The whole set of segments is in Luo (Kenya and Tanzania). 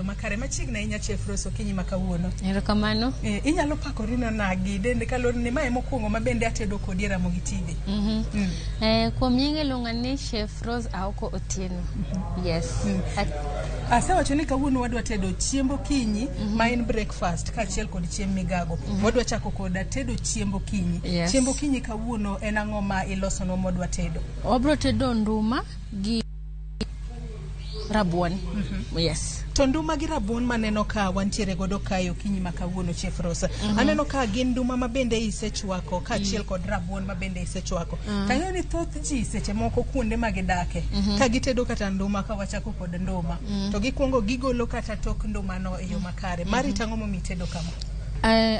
makare. Machiegni ahinya, Chef Rose, okinyi ma kawuono. Erokamano. Inyalo pakori nagi dende kaluwore ni mae mokwongo ma bende atedo kodi e Ramogi TV. Kuom nying iluonga ni Chef Rose Aoko Otieno. Yes. Asewacho ni kawuono wadwa tedo chiemb okinyi ma en breakfast kaachiel kod chiemb migago. Wadwa chako koda tedo chiemb okinyi. Chiemb okinyi kawuono en ang'o ma ilosonwa mwadwa tedo? Wabro tedo nduma gi rabuon. Yes. To nduma gi rabuon maneno ka wantiere godo kae okinyi ma kawuono, Chef Rosa. Aneno ka gin nduma ma bende isechwako kaachiel kod rabuon ma bende isechwako. Tang'eyo ni thoth ji seche moko kuonde ma gidake ka gitedo kata nduma, ka wachako kod nduma, to gikwongo gigolo kata tok nduma no e yo makare. Mari tang'o momiyo itedo kama?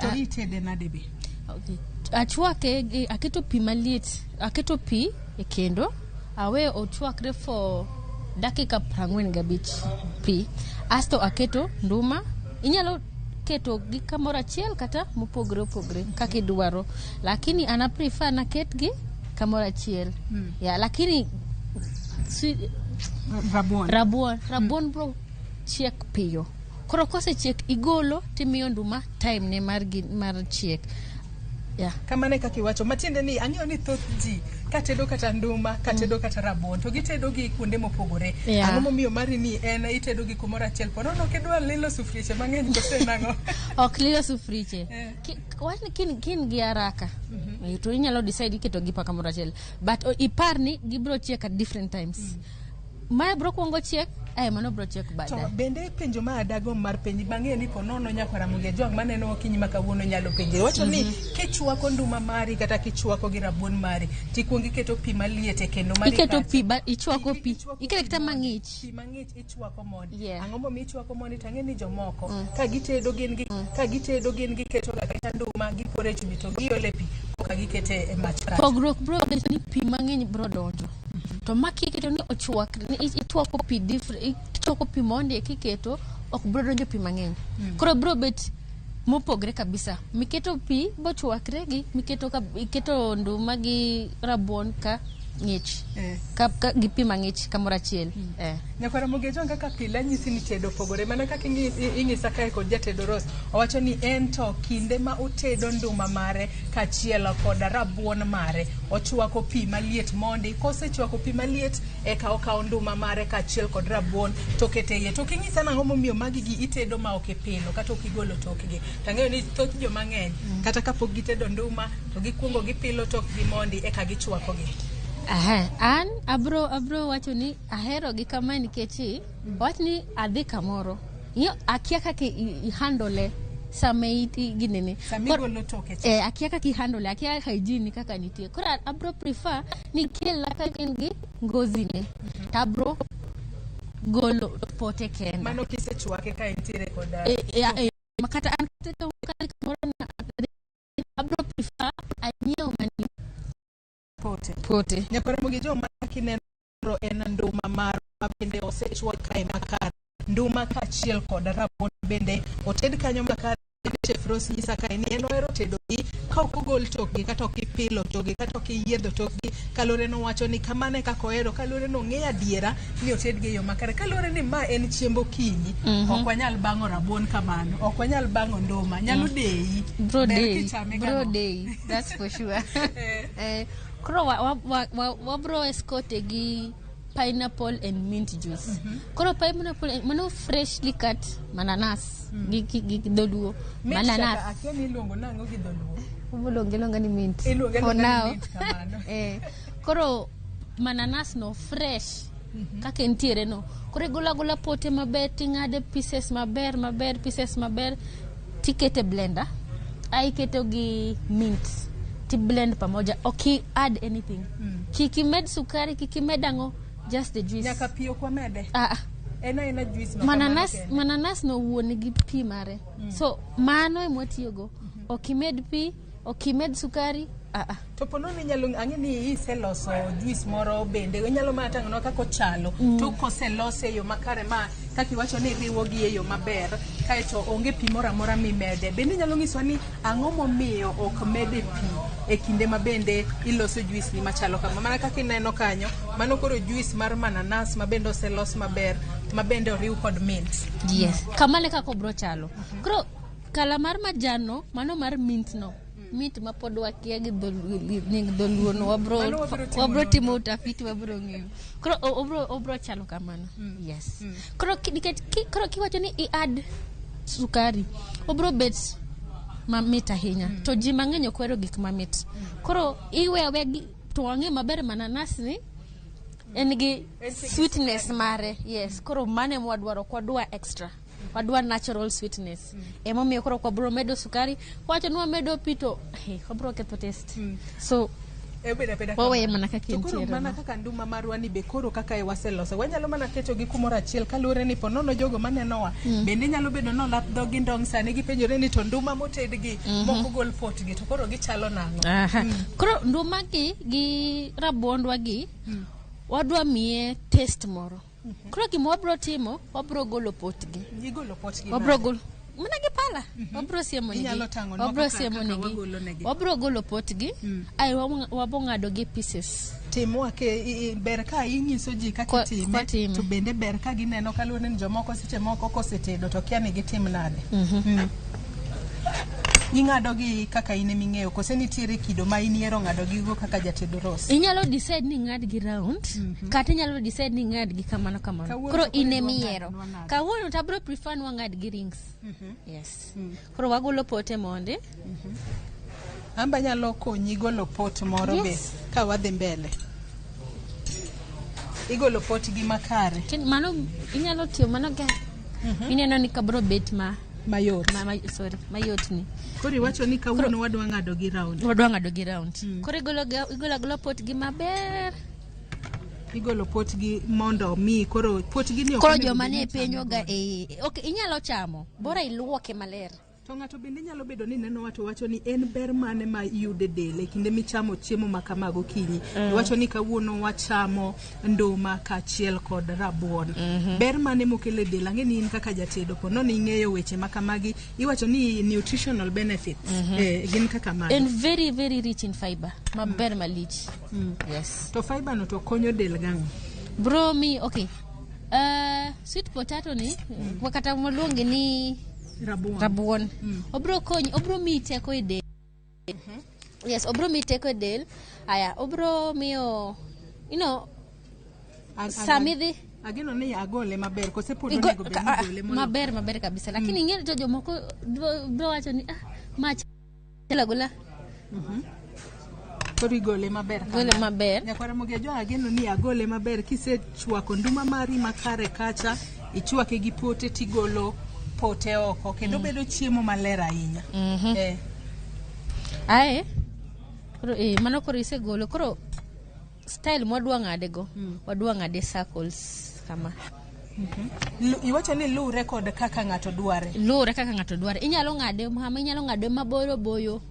To itede nade be? Okay. Achwake aketo pi maliet, aketo pi e kendo, awe ochwakre for dakika 45 pi. Asto aketo nduma, inyalo keto gi kamoro achiel kata mopogre opogre kaka idwaro. Lakini an a prefer naket gi kamoro achiel. Yeah, lakini Rabuon. Rabuon bro chiek piyo. Koro kosechiek igolo timiyo nduma time ne mar mar chiek. Yeah. Kamano e kaka iwacho. Matiende ni ang'eyo ni thoth ji katedo kata nduma, katedo kata rabuon, to gitedo gi kuonde mopogore. Ang'o momiyo mari ni en itedo gi kumoro achiel? Po nono ok idwa lilo sufrieche mang'eny kose nang'o? Ok lilo sufrieche. Wach ni kin gi haraka. To inyalo decide iketo gi pa kamoro achiel. But ipar ni gibro chiek at different times. Mae bro kuongo chiek, mano bro chiek baadaye. To bende penjo ma adago mar penji bang'e ni ponono nyakwar Ramogi Ajwang' maneno okinyi ma kawuono nyalo penje. Wacho ni kichwako nduma mari kata kichwako gi rabuon mari, tikuongo iketo pi maliet e kendo mari. Iketo pi, ichwako pi. Iketo kata mang'ich. Pi mang'ich ichwako mondi. Ang'o momiyo ichwako mondi? Tang'e ni jomoko ka gitedo gin gi ka gitedo gin giketo kata nduma gipore chumbi to giole pi koka gikete e mach kacha. Pogruok bro bedo ni pi mang'eny bro donjo. To ma kiketo ni ochwak, ni ichwako pi different, ichwako pi mondi kiketo ok bro donjo pi mang'eny. Koro bro bet mopogre kabisa. Miketo pi bochwakre gi miketo ka iketo nduma gi rabuon ka ng'ich. Ka gi pi mang'ich kamoro achiel. Nyakwar Ramogi Ajwang' kaka pile anyisi ni tedo opogore mana kaka ing'isa kae kod jatedo Rose owacho ni en to kinde ma otedo nduma mare kaachiel kod rabuon mare ochwako pi maliet mondi, kosechwako pi maliet eka okawo nduma mare kaachiel kod rabuon to okete iye. To king'isa nang'o momiyo magi gi itedo ma ok ipilo kata ok igolo tokgi? Tang'eyo ni thoth joma ng'eny kata kapok gitedo nduma to gikuongo gipilo tokgi mondi eka gichwako gi. Aha, an abro wacho ni ahero gi kamae nikech wach ni adhi kamoro. Ing'eyo akia kaka i handle sama ginene. Sama igolo toke cha. Akia kaka i handle, akia hygiene kaka nitie. Koro abro prefer ni kelna kaka en gi ngozi ne. To abro golo pote kenda. Mano kisechwake ka entiere kod Kata an kata kamoro na abro prefer anyiew mani pote. Pote. Nyakwar Ramogi Ajwang' ma kineno en nduma mar ma bende osechwak kae makare. Nduma kaachiel kod rabuon bende oted kanyo makare. Chef Rose nyisa kae ni en ohero tedo gi ka ok ogol tokgi kata ok ipilo tokgi kata ok iyiedho tokgi. Kaluwore nowacho ni kamano e kaka ohero, kaluwore nong'eyo adiera ni otedgi e yo makare. Kaluwore ni ma en chiemb okinyi, ok wanyal bang'o rabuon kamano, ok wanyal bang'o nduma, nyalo deyi. Bro Ber deyi, kichame bro kano. deyi, that's for sure. Koro wabro escorte gi pineapple and mint juice. Koro pineapple and, mano freshly cut mananas gi dholuo. Mint Mananas. chaka akia ni iluongo nang'o gi dholuo. Iluonge iluonga ni mint. Iluonge For iluonga ni now. mint kamano. Koro mananas no fresh kaka entiere no. Koro igolo agola pote maber ting'ade pieces maber maber pieces maber tikete blender. Ai iketo gi mint ti blend pamoja. Ok i add anything. Kik imed sukari, kik imed ang'o, just the juice. Nyaka pi ok wamede. En aena juice no kamano kende. Mananas no wuon gi pi mare. So mano ema watiyogo. Ok imed pi, ok imed sukari. To po nono inyalo ang'e ni iseloso juice moro bende inyalo mana tang'onwa kaka ochalo. To koselose e yo makare ma kaka iwacho ni iriwo gi e yo maber kaeto onge pi moro amora mimede. Bende inyalo nyiswa ni ang'o momiyo ok mede pi e kinde ma bende iloso juice ni machalo kama. Mana kaka ineno kanyo, mano koro juice mar mananas ma bende oselos maber. Ma bende oriw kod mint. Yes, kamano e kaka obro chalo. Koro kala mar majan no, mano mar mint no. Mint ma pod wakia gi nying dholuo no, wabro Mano wabiro timo wabro nonro. timo utafiti, wabro ng'eyo. Koro obro chalo kamano. Yes. Koro nikech koro kiwacho ni i add sukari, obro bet mamit ahinya. To ji mang'eny ok ohero gik mamit. Koro iwe aweya to wang'e maber mananas ni en gi sweetness mare. Yes, koro mano ema wadwaro, ok wadwa extra. Wadwa natural sweetness. Emomiyo koro ok wabro medo sukari. Wacho ni wamedo pi to hey, wabro ketho taste. So E obedo abeda waweye kamano. mana kaka To koro entiere mana no. kaka nduma marwa ni be koro kaka e waseloso wanyalo mana keto gi kumoro achiel kaluwore ni ponono jogo manenowa bende nyalo bedo ni olap dhogi ndong' sani gipenjore ni to nduma motedgi moko gol potgi to koro gichalo nang'o. Aha. Koro nduma gi rabuondwa gi wadwa miye taste moro. Koro gima wabro timo, wabro golo potgi. Igolo potgi Wabro nade? golo mana gi pala. Wabro siemo negi. Inyalo tang'onwa Wabro kaka- siemo kaka negi. wagolo negi. Wabro golo potgi. Ae wabo ng'ado gi pieces. Timwa ke ber ka inyiso ji kaka itime kwatime. to bende ber ka gineno kaluwore ni jomoko seche moko kosetedo to kia ni gitim nade. Ing'ado gi kaka in eming'eyo kose nitiere kido ma in ihero ng'ado gigo kaka jatedo Rose? Inyalo decide ni ng'ad gi round, kata inyalo decide ni ng'ad gi kamano kamano. Kawuono Koro to koro in idwa emiyiero. ng'adnwa nade? Kawuono to abro prefer ni wang'ad gi rings. Yes. Koro wagolo pote mondi. Amba nyalo konyi golo pot moro Yes. be ka wadhi mbele. Igolo pot gi makare Mano inyalo tiyo mano ga. Ineno ni kabro bet ma mayot. Sorry, mayot ni. Koro iwacho ni kawuono wadwa ng'ado gi round. Wadwa ng'ado gi round. Koro igolo agola pot gi maber. Igolo pot gi mondo mi koro pot gi ni ok Koro onego joma bed ne ni chamo penjo ga godo. Okay, inyalo chamo. Bora iluoke maler. To ng'ato bende nyalo bedo ni neno wato wacho ni en ber mane ma iyude del e kinde michamo chiemo ma kama gokinyi. Iwacho ni kawuono wachamo nduma kaachiel kod rabuon. Ber mane mokelo e del? Ang'e ni in kaka jatedo po nono ing'eyo weche ma kamagi. Iwacho ni nutritional benefits gin kaka mage. En very very rich in fiber. Maber malich. Yes. To fiber no to konyo del gang'o? Bro mi okay. Sweet potato ni kata moluonge ni Rabuon. Rabuon. Obro konyi, obro miyi teko e del. Yes, obro miyi teko e del. Aya, obro miyo you know sami dhi Ageno ni agole maber kose pod onego bed ni igole molo. Maber maber kabisa. Lakini ing'e to jomoko bro wacho ni ma chalo agola. Koro igole maber kama. Gole maber. Nyakwara Mogejo ageno ni agole maber kisechwako nduma mari makare kacha ichwake gi pote tigolo pote oko kendo bedo chiemo maler ahinya. Ae koro mano koro isegolo koro style mwadwa ng'ade go wadwa ng'ade circles kama. Iwacho ni luwre kod kaka ng'ato dware. Luwre kaka ng'ato dware. Inyalo ng'ade kama, inyalo ng'ade maboyo boyo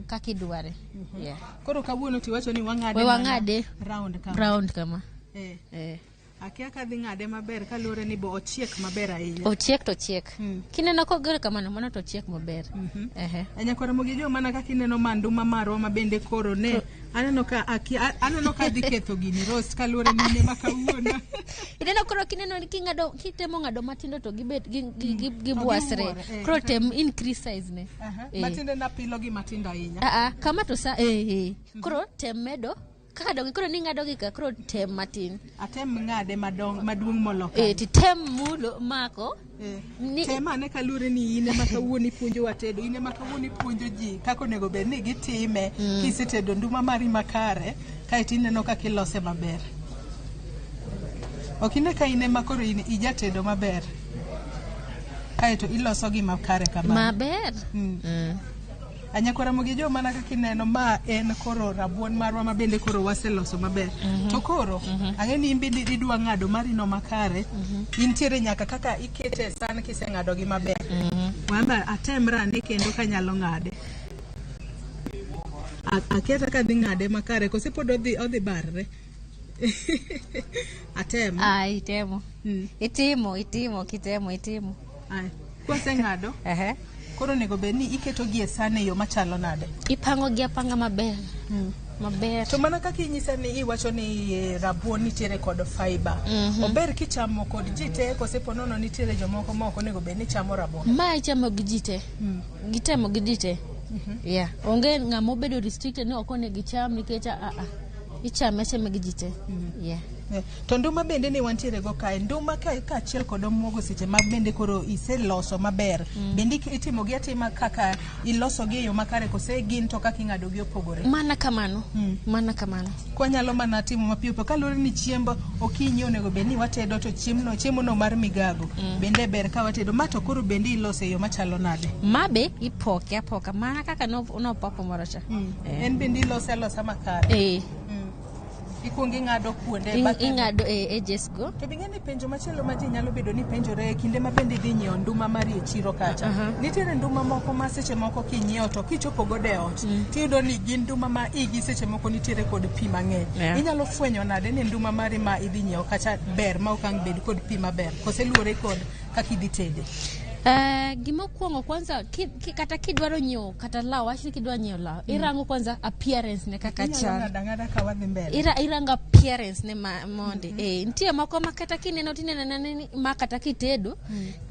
kaka idware. Yeah. Koro kawuono tiwacho ni wang'ade We wang'ade round kama. Round kama. Akia ka dhi ng'ade maber kaluwore ni bo ochiek maber ahinya. Ochiek to ochiek. Kineno kogol kamano mano to ochiek maber. Nyakwara Mogejo mana kaka ineno ma nduma marwa ma bende koro ne aneno ka akia, aneno ka dhi ketho gini roast kaluwore ni ne ma kawuono. Ineno koro kineno ni king'ado, kitemo ng'ado matindo to gibet gibwasre. Giwuore, Koro tem increase size ne. Matindo na pilo gi matindo ahinya. Kama to sa Koro tem medo kaka donge koro ni ng'ado gi ka koro tem matin. Atem ng'ade maduong' molo kanyo. Ti tem mulo mako. Tem ane kaluwore ni in ema kawuono ipuonjo wa tedo, in ema kawuono ipuonjo ji kaka onego bed ni gitime. Kisetedo nduma mari makare, kaeto ineno kaka ilose maber. Ok ine ka in ema koro in ijatedo maber. Kaeto iloso gi makare kamano. Maber. Anyakwara Mogejo mana kaka ineno ma en koro rabuon marwa ma bende koro waseloso maber. To koro ang'e ni in bende idwa ng'ado mari no makare. Intiere nyaka kaka ikete e san kiseng'ado gi maber. Wamba atemra ane kendo kanyalo ng'ade. Akia kaka adhi ng'ade makare kose pod odhi barre. Atemo. Itemo. Itimo, kitemo, itimo. Ai, kwaseng'ado, koro onego bed ni iketo gi e san e yo machalo nade? Ipango gi apanga maber. maber. To mana kaka inyisa ni iwacho ni rabuon nitiere kod fiber. Ober kichamo kod ji te kose po nono nitiere jomoko ma ok onego bed ni chamo rabuon? Ma ichamo gi ji te. Gitemo gi ji te. Yeah. Onge ng'ama obedo restricted ni ok onego icham nikech a a. Ichame achama gi ji te. Yeah. To nduma bende ni wantiere go kae. Nduma kaachiel kod omuogo seche ma bende koro iseloso maber. Bende itimo gi atima kaka iloso gi e yo makare kose gin to kaka ing'ado gi opogore? Mana kamano. Mana kamano. Kwanyalo mana timo mapiyo piyo kaluwore ni chiemb okinyi onego bed ni watedo to chiemo no mar migago bende ber ka watedo ma to koro bende ilose e yo machalo nade? Ma be ipoke apoka mana kaka nopoko moro cha. En bende ilose alosa makare. Ikuongo ing'ado kuonde ing'ado edges go. To bing'e ni penjo machielo ma ji nyalo bedo ni penjore e kinde ma bende idhi nyiewo nduma mari e chiro kacha. Nitiere nduma moko ma seche moko kinyiewo to kichopo godo e ot tiyudo ni gin nduma ma igi seche moko nitiere kod pi mang'eny. Inyalo fwenyo nade ni nduma mari ma idhi nyiewo kacha ber ma ok ang' bed kod pi maber kose luwore kod kaka idhi tede? Gimokwongo kwanza kata kidwaro nyiewo kata law, wach ni kidwa nyiewo law, irango kwanza appearance ne kaka chal. Inyalo ng'ado ka wadhi mbele. Irango appearance ne mondi. Nitie moko ma kata kineno tineno ni ma kata kitedo,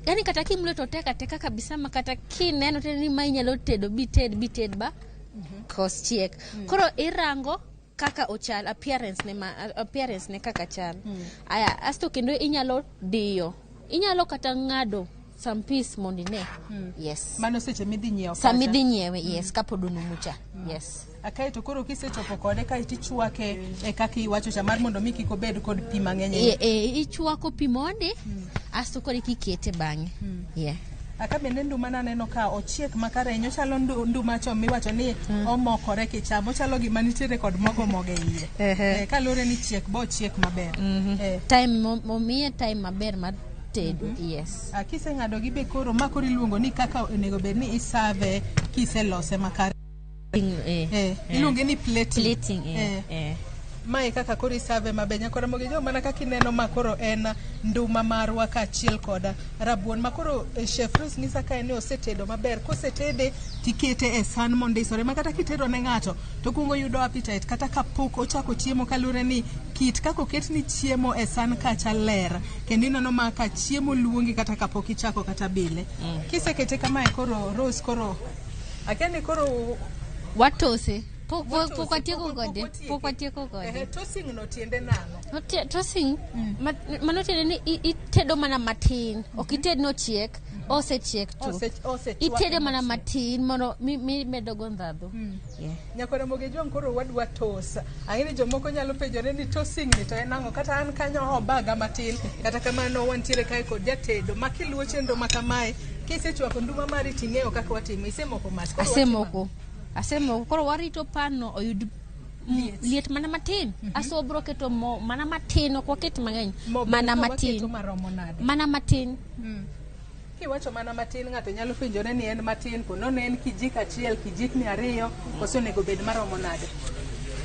yani kata kimulo to tek ateka kabisa ma kata kineno tineno ni ma inyalo tedo bited ba kos chiek. Koro irango kaka ochal, appearance ne kaka chal. Aya, asto kendo inyalo diyo, inyalo kata ng'ado some piece mondo ine. Yes. Mano seche midhi nyiewo. Sama idhi nyiewe, yes, kapod onumu cha. Yes. Akae to koro kisechopo kode kae tichwake e kaka iwacho cha mar mondo mi kik obed kod pi mang'eny. Ichwako pi mondi, asto koro ikikete bang'e. Yeah. Aka bende nduma naneno ka ochiek makare ahinya, ochalo nduma chon miwacho ni omokore kichamo, ochalo gima nitiere kod mogo mogo e iye. Kaluwore ni chiek bo ochiek maber. Time omiye time maber mar tedo. Yes. Kiseng'ado gi be koro ma koro iluongo ni kaka onego bed ni isave kiselose makare. Iluonge ni plating. Plating. Mae kaka koro isave maber. Nyakora mogi jo mana kaka ineno ma koro en nduma marwa kaachiel kod rabuon ma koro Chef Rose nyisa kae ni osetedo maber. Kosetede tikete e san mondisore ma kata kitedo ne ng'ato to kuongo yudo appetite kata kapok ochako chiemo kaluwore ni kit kaka oket ni chiemo e san kacha ler kendo ineno ma ka chiemo luongi kata kapok ichako kata bile. Kisekete kamae koro Rose koro akia ni koro watose. Pok watieko kode. Pok watieko kode. Tossing no tiende nang'o? Tossing mano tiende ni itedo mana matin. Ok ited nochiek, osechiek to. Itedo mana matin mondo mimedo go ndhadhu. Nyakwara Mogi Jwang' koro wadwa tos. Ang'e ni jomoko nyalo penjore ni tossing ni to en ang'o? Kata an kanyo obaga matin. Kata kamano wantiere kae kod jatedo ma kiluwo chenro ma kamae kisechwako nduma mari ting'eyo kaka watimo. Isemoko mach. Asemoko. Asemoko. Koro warito pan no oyud liet mana matin. Aso wabro keto mo mana matin, ok waket mang'eny. Mana matin. Mana matin. Kiwacho mana matin ng'ato nyalo penjore ni en matin, po nono en kijiko achiel, kijikni ariyo, koso onego bed maromo nade?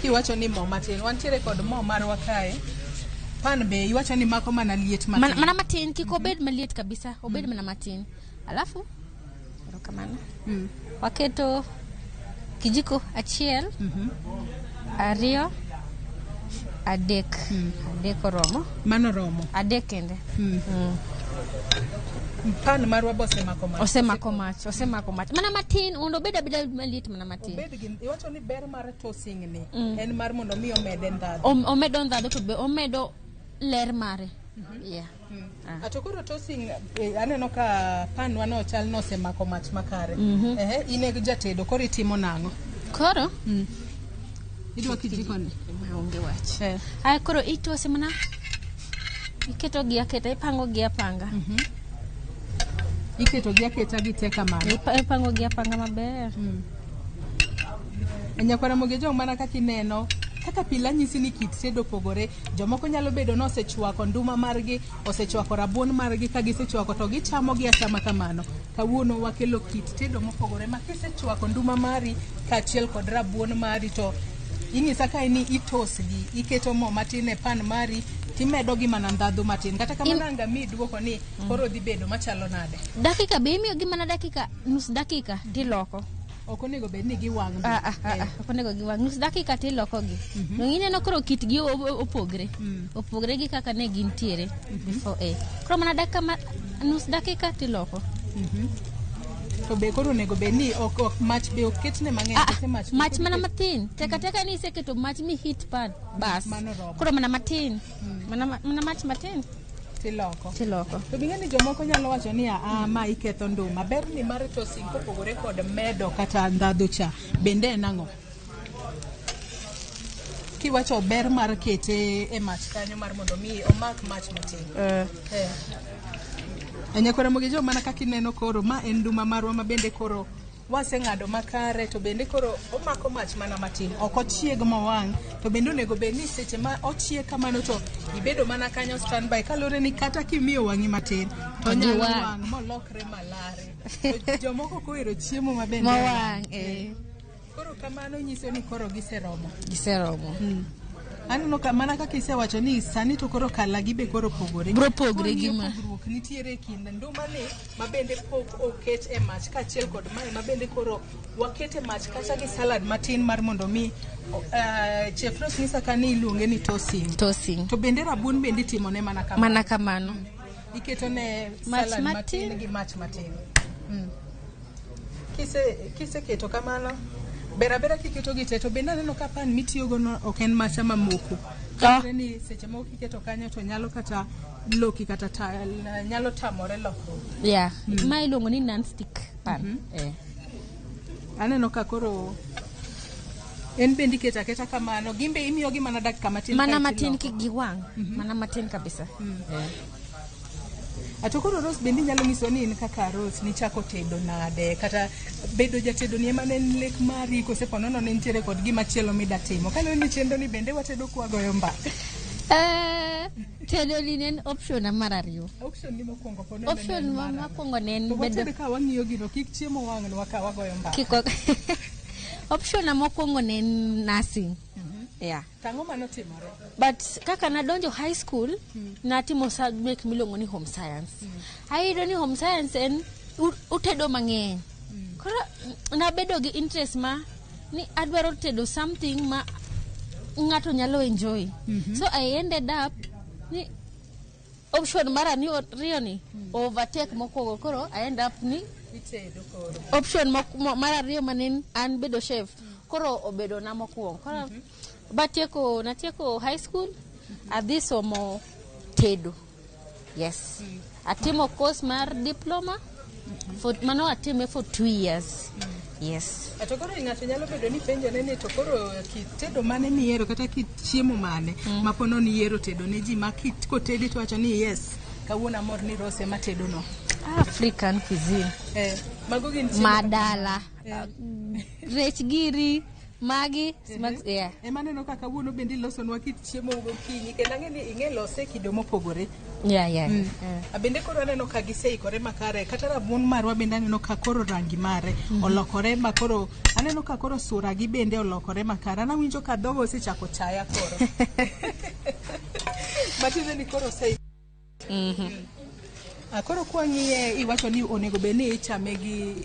Kiwacho ni mo matin, wantiere kod mo marwa kae. Pan be iwacho ni mako mana liet matin. Mana matin, kik obed maliet kabisa, obed mana matin. Alafu, erokamano. Waketo kijiko achiel, ariyo, adek. Adek oromo. Mano romo. Adek kende. Pan marwa be osemako mach. Osemako mach, osemako mach. Mana matin, mondo obed abeda maliet mana matin. Obed gi, iwacho ni ber mar tossing ni en mar mondo mi omede ndhadhu. Omedo ndhadhu to be omedo ler mare. Yeah. Ato koro tossing aneno ka pan wa no chal nosemako mach makare. In e jatedo koro itimo nang'o? Koro? Idwa kijiko ni? Onge wach. Aya koro itose mana iketo gi aketa, ipango gi apanga. Iketo gi aketa gi te kamano. Ipango gi apanga maber. Nyakwara Mogi Jwang' mana kaka ineno kaka pile anyisi ni kit tedo opogore. Jomoko nyalo bedo ni osechwako nduma margi, osechwako rabuon margi, ka gisechwako to gichamo gi achama kamano. Kawuono wakelo kit tedo mopogore ma kisechwako nduma mari kaachiel kod rabuon mari to inyisa kae ni itosgi, iketo mo matin e pan mari timedo gi mana ndhadhu matin. Kata kamano anga mi duoko ni koro dhi bedo machalo nade. Dakika be imiyo gi mana dakika, nus dakika tiloko. Ok onego bed ni giwang' be. Ah, ah, ah, ah, ok onego giwang' nus dakika tilokogi. Dong ineno koro kitgi opogre. Opogre gi kaka ne gintiere before eh. Koro mana dakika ma nus dakika tiloko. To be koro onego bed ni ok mach be ok ketne mang'eny Ah, kose mach mach mana matin. Teka teka ni iseketo mach mi hit pan. Bas. Mano romo. Koro mana matin. Mana mana mach matin tiloko. tiloko. To bing'e ni jomoko nyalo wacho ni aa ma iketho nduma. Ber ni mar tossing kopogore kod medo kata ndhadhu cha bende en ang'o? Kiwacho ber mar kete e mach kanyo mar mondo mi omak mach matin. Eh. E nyakwara jo mana kaka ineno koro ma en nduma marwa ma bende koro waseng'ado makare to bende koro omako mach mana matin ok ochieg mowang' to bende onego bed ni seche ma ochiek kamano to ibedo mana kanyo standby kaluwore ni kata kimiyo wang'i matin to onyalo giwang'. wang' molokre malare to jomoko kohero chiemo ma bende Mowang' eh. koro kamano nyiso ni koro giseromo. Giseromo. Aneno ka mana kaka isewacho ni sani to koro kala gi be koro pogore. Bro pogre gi Koro ma. pogruok nitiere e kind nduma ni ma bende pok oket e mach kaachiel kod mae ma bende koro waket e mach kata gi salad matin mar mondo mi Chef Rose nyisa ka ni iluonge ni tossing. Tossing. To bende rabuon bende itimone mana kamano. Mana kamano. Iketo ne Mach salad matin matin. gi mach matin. Kiseketo kamano, ber abera kiketo gi te to bende aneno ka pan mitiyogo no ok en macha mamoko. Kaluwore ni seche moko kiketo kanyo to nyalo kata loki kata nyalo tamore lokruok. Yeah. Ma iluongo ni non-stick pan. Eh. Aneno ka koro en bende iketo aketa kamano, gin be imiyogi mana dakika matin Mana kaeto matin iloko. kik giwang'. Mana matin kabisa. Eh. Ato koro Rose bende inyalo nyiso ni in kaka Rose nichako tedo nade kata bedo jatedo ni ema ne en lek mari kose po nono ne nitiere kod gima chielo mida timo kaluwore ni chenro ni bende watedo kwagoyo mbaka. Tedo ni ne en option na mar ariyo. Option ni mokwongo po nono ne Option en ma mar ariyo. mokwongo ne en To bedo wated ka wang'iyo gino kik chiemo wang'nwa ka wagoyo mbaka. kiko option na mokwongo ne en nursing. Yeah. Tang'o manotimore? But kaka nadonjo high school, natimo subject miluongo ni home science. Ayudo ni home science en utedo mang'eny. Koro nabedo gi interest ma ni adwaro tedo something ma ng'ato nyalo enjoy. So I ended up ni option mar ariyo ni overtake mokwongo koro I end up ni Itedo koro. option mar ariyo mane an bedo chef koro obedo na mokwongo koro batieko natieko high school adhi somo tedo yes atimo course mar diploma for, mano atime for 2 years yes. To koro ng'ato nyalo bedo ni penjore ni to koro kit tedo mane miyiero kata kit chiemo mane ma po nono iyiero tedo ne ji ma kit kotedi to wacho ni yes kawuono amor ni Rose ema tedono. African cuisine. Mago gin chiemo madala rech giri magi yeah. Ema aneno ka kawuono bende ilosonwa kit chiemo gokinyi kendo ang'e ni ing'e lose e kido mopogore. Yeah. Bende koro aneno ka giseikore makare kata rabuon marwa bende aneno ka koro rangi mare olokore ma koro aneno ka koro sura gi bende olokore makare an awinjo ka dhoga osechako chaya koro matiende ni koro ose Ah, koro kwang'iye iwacho ni onego bed ni ichame gi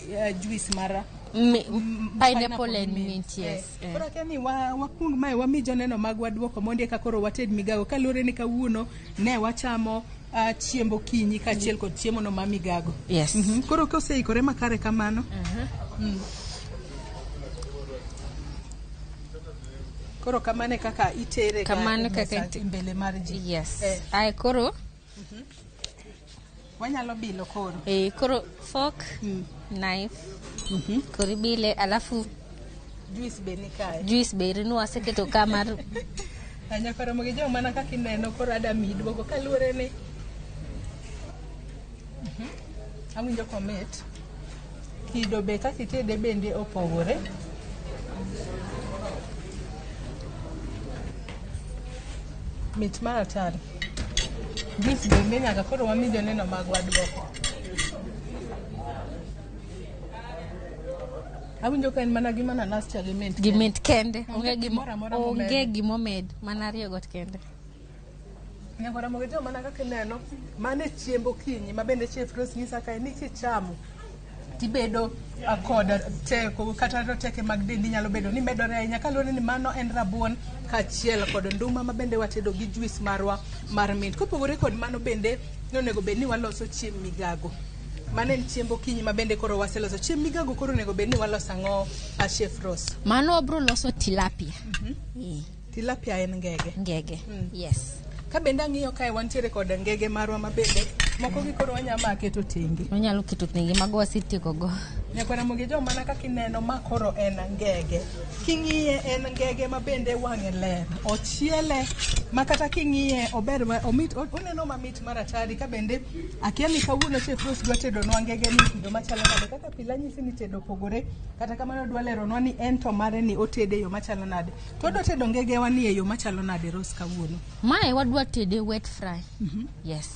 juice mar Pineapple and mint, yes. Koro akia ni wakuong mae wami joneno magwa duoko mondi eka koro wated migago kaluwore ni kawuono ne wachamo chiemb okinyi kaachiel kod chiemo no ma migago. Yes. Koro koseikore makare kamano. Koro kamano e kaka itere ga Kamano e kaka mesa e mbele mar ji. Yes. Eh. Ae koro Wanyalo bilo koro. Koro fork, knife, koro ibile alafu Juice be ni kae. Juice be eri nwaseketo ka mar Nyakoromo gi jo mana kaka ineno koro ada miyi duoko kaluwore ni Awinjo komit. Kido be kaka itede bende opogore. Mit mar atari. Juice bende nyaka koro wami joneno magwa duoko. Awinjo ka en mana gi mananas cha gi mint. Gi mint kende. Onge Onge gimo gimoro amora onge momed. gimomed mana ariyo go kende. Nyakoromo gi jo mana kaka ineno, mano e chiemb okinyi ma bende Chef Rose nyisa kae ni kichamo. Tibedo kod teko kata roteke mag dendi nyalo bedo ni medore ahinya kaluwore ni mano en rabuon kaachiel kod nduma ma bende watedo gi juice marwa mar mint. Kopogore kod mano bende nonego bed ni waloso chiemb migago. Mano en chiemb okinyi ma bende koro waseloso. Chiemb migago koro onego bed ni waloso ang'o, Chef Rose? Mano wabro loso tilapia. Eh, Tilapia en ngege. Ngege. Yes. Ka bende ang'iyo kae wantiere kod ngege marwa ma bende moko gi koro wanyalo ma keto tenge. Wanyalo keto tenge mago wasetieko go. Nyakwara Ramogi jo mana kaka ineno ma koro en ngege. King'iye en ngege ma bende wang'e ler. Ochiele ma kata king'iye ober ma omit oneno mamit mar atari ka bende akia ni kawuono Chef Rose dwa tedonwa ngege ni kido machalo nade kaka pile anyisi ni tedo opogore kata kamano dwa leronwa ni en to mare ni otede e yo machalo nade. To wadwa tedo ngegewa ni e yo machalo nade Rose kawuono. Mae wadwa tede wet fry. Yes.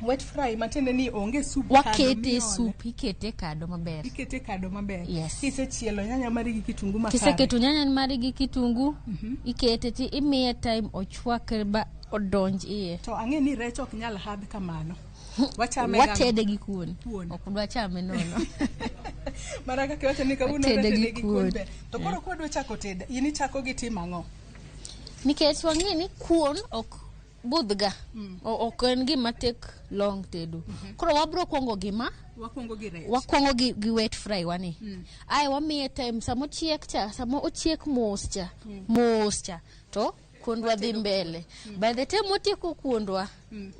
Wet fry matiende ni onge soup kado Wakete miole. soup, ikete kado maber. Ikete kado maber. Yes. Kisechielo nyanya mari gi kitungu makare. Kiseketo nyanya mari gi kitungu, ikete ti imiye time ochwakre ba odonj iye. To ang'e ni rech ok nyal hadh kamano. Wachame gang'o? Watede gi kuon. Kuon. Ok dwa chame nono. Mana kaka iwacho ni kawuono Watede watede gi gi kuon kuon. be. To koro kwadwa chako tedo, in ichako gi timo ang'o? Nikech wang'e ni kuon ok budhga. Ok en gima take long tedo. Koro wabro kwongo gi ma, Wakwongo gi rech. wakwongo gi wet fry wani. Ae wamiye time sama ochiek cha, sama ochiek mos cha, mos cha, to kuondwa dhi mbele. By the time watieko kuondwa,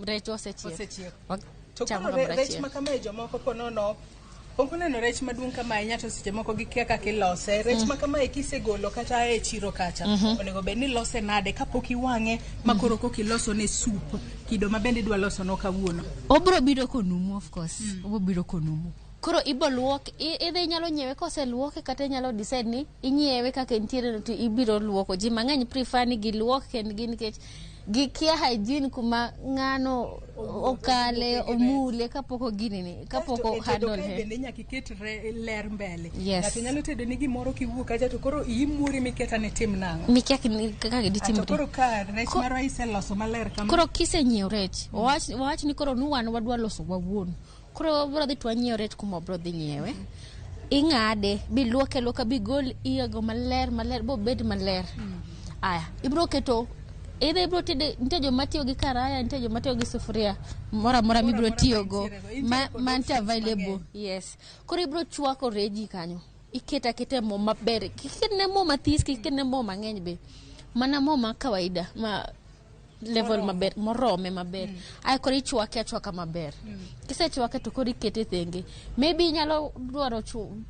rech osechiek. Osechiek. Wachamo To koro kamoro rech achiel. ma kamae jomoko konono ok oneno rech maduong' kamae ahinya to seche moko gikia kaka ilose. Rech ma kamae kisegolo kata e chiro kacha, onego bed ni ilose nade kapok iwang'e ma koro koka iloso ne soup kido ma bende idwa loso no kawuono. Obro biro konumu of course. Obro biro konumu. Koro ibo luok, idhi inyalo nyiewe koseluoke kata inyalo decide ni inyiewe kaka entiere no to ibiro luoko. Ji mang'eny prefer ni giluok kendgi nikech gikia hygiene kuma ng'ano okale, omule kapok oginini, kapok Kasto e tedo o handle kae he. bende nyaka iket ler mbele. Yes. Ng'ato nyalo tedo ni gimoro kiwuok kacha to koro iimuri mikia ni tim nang'o. Mikia kaka To gitimre. koro ka rech marwa iseloso maler kama. Koro kisenyiewo rech, wawach ni koro ni wan wadwa loso wawuon. Koro wabro dhi to wanyiewo rech kuma wabro dhi nyiewe. Ing'ade, biluoke aluoka, bigol iyego maler maler, bobed maler. Aya, ibro keto either ibro tede, nitie joma tiyo gi karaya, nitie joma tiyo gi sufuria, moro amora mibro amora tiyo go, mantiere go. Intiere kod mantie options available. Yes. Koro ibro chwako reji kanyo. Iketo aketa mo maber. Kik iketne mo mathis, kik iketne mo mang'eny be. Mana mo ma kawaida, ma level maber, morome maber. Ae koro ichwake achwaka maber. Kisechwake to koro ikete thenge. Maybe inyalo dwaro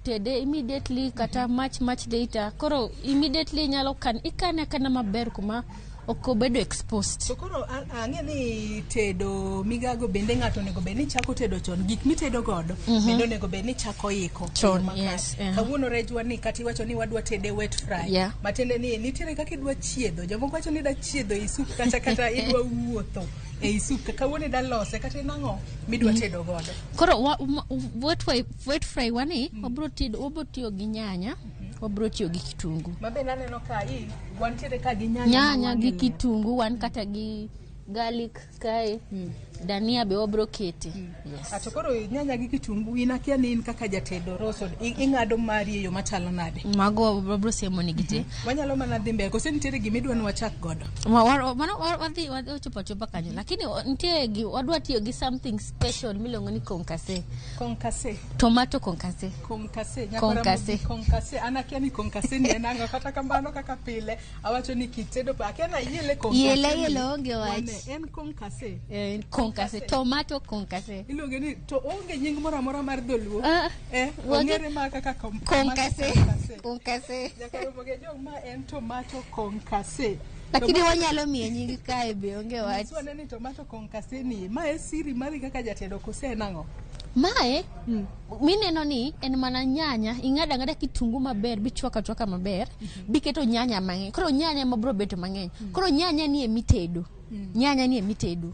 tede immediately kata much much later. Koro immediately inyalo kan ikane akana maber kuma ok obedo exposed. To koro ang'e ni tedo migago bende ng'ato onego bed ni chako tedo chon. Gik mitedo godo bende onego bed ni chako iko. e yo Chon, makare. yes, yeah. Kawuono rejwa ni kata iwacho ni wadwa tede wet fry. Matiende ni nitiere kaka idwa chiedho. Jomoko wacho ni idwa chiedho ei soup kacha kata idwa wuotho ei soup. Kawuono idwa lose kata en ang'o midwa tedo godo. Koro wet fry wani wabro tiyo gi nyanya, wabro tiyo gi kitungu. Ma bende aneno ka wantiere ka gi nyanya. Nyanya ma gi wang'e ler. kitungu, wan kata gi garlic kae, dania be wabro kete. Yes. To koro nyanya gi kitungu in akia ni in kaka jatedo Rose ing'ado mari e yo machalo nade? Mago wabro siemo nigi te. Wanyalo mana dhi mbele kose nitiere gima idwa ni wachak godo? Mano wadhi ochopo achopa kanyo, lakini nitie gi wadwa tiyo gi something special miluongo ni concasse. Concasse. Tomato concasse. Concasse. Concasse. Concasse. An akia ni concasse ni en ang'o kata kamano kaka pile awacho ni kitedo pa akia na iele concasse. Iele, ni. iele onge wach. Wane, en concasse. Concasse. Tomato concasse. Iluonge ni to onge nying moro amora mar dholuo. Ong'ere ma kaka Concasse. tomato concasse. Concasse. Nyaka romo gi jok ma en tomato concasse. Lakini wanyalo miye nying kae be onge wach. Nyiswa ane ni tomato concasse ni ma e siri mari kaka jatedo kose en ang'o? Mae mineno ni en mana nyanya, ing'ado ang'ada kitungu maber, bichwako achwaka maber, biketo nyanya mang'eny. Koro nyanya ema biro bedo mang'eny. Koro nyanya ni emitedo. Nyanya ni emitedo.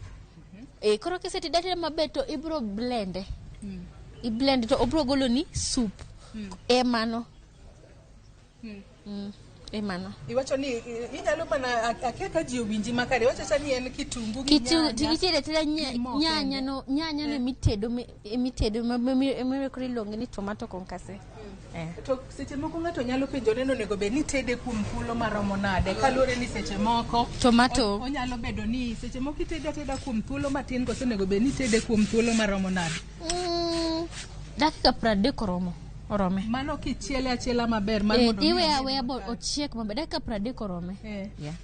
Koro kisetedo ateda maber to ibiro blende. I blend to obiro golo ni soup. E mano. E mano. Iwacho ni inyalo mana akia ka ji owinji makare. Iwacho cha ni en kitungu gi nyanya. Itedo ateda gi mo nyanya kende. no, nyanya no emitedo emitedo koro iluonge ni tomato concasse. Eh. To seche moko ng'ato nyalo penjore ni onego bed ni itede kuom thuolo maromo nade kaluwore ni seche moko Tomato. onyalo bedo ni seche moko itede ateda kuom thuolo matin koso onego bed ni itede kuom thuolo maromo nade. Dakika 30 oromo. Orome. Mano kichiele achiela maber mar Eh, mondo mi iwe obed aweya bo makare. ochiek maber. Dakika 30 orome. Eh. Yeah.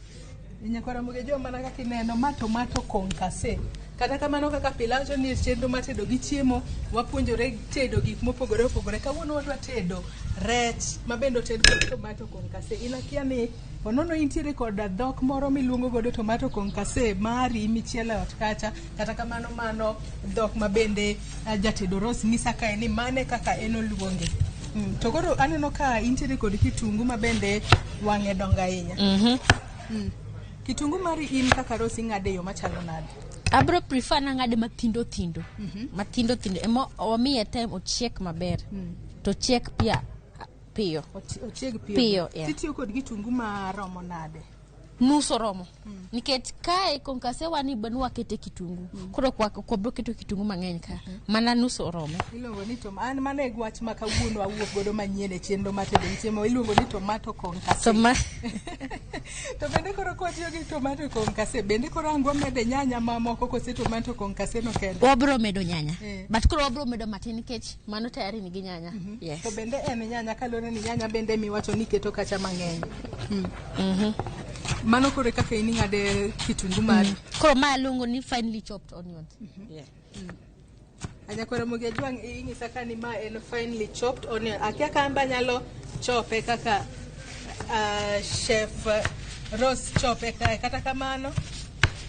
Nyakwar Ramogi Ojwang' mana kaka ineno ma tomato concasse. Kata kamano kaka pile awacho ni e chenro mar tedo gi chiemo wapuonjore tedo gik mopogore opogore. Kawuono wadwa tedo rech ma bende oted kod tomato concasse. In akia ni ponono intiere kod dhok moro miluongo godo tomato concasse mari michielo e ot kacha. Kata kamano mano dhok ma bende jatedo Rose nyisa kae ni mane kaka en oluonge. To koro aneno ka intiere kod kitungu ma bende wang'e dongo ahinya. Kitungu mari in kaka Rose ing'ade e yo machalo nade? Abro prefer nang'ade mathindo thindo. Mathindo thindo. Ema wamiye time ochiek maber. To ochiek pia piyo. Ochieg piyo. Piyo, yeah. Titiyo kod kitungu maromo nade? Nus oromo. Nikech kae concasse wani be nwakete kitungu. Koro ok wabro keto kitungu mang'eny ka. Mana nus orome. Iluongo ni tom an mano e wach ma kawuono awuok godo manyien e chenro mar tedo gi chiemo iluongo ni tomato concasse. To bende koro kwatiyo gi tomato concasse bende koro ang' wamede nyanya mamoko kose tomato concasse no kende? Wabro medo nyanya. Eh. But koro wabro medo matin nikech mano tayari nigi nyanya. Yes. To bende en nyanya kaluwore ni nyanya bende miwacho ni iketo kacha mang'eny. Mano koro e kaka in ing'ade kitungu mari. Koro ma aluongo ni finely chopped onions. Yeah. Nyakwar Ramogi Ojwang' ing'isa ka ni ma en finely chopped onion. Akia ka an be anyalo chope kaka chef Rose chope kae. Kata kamano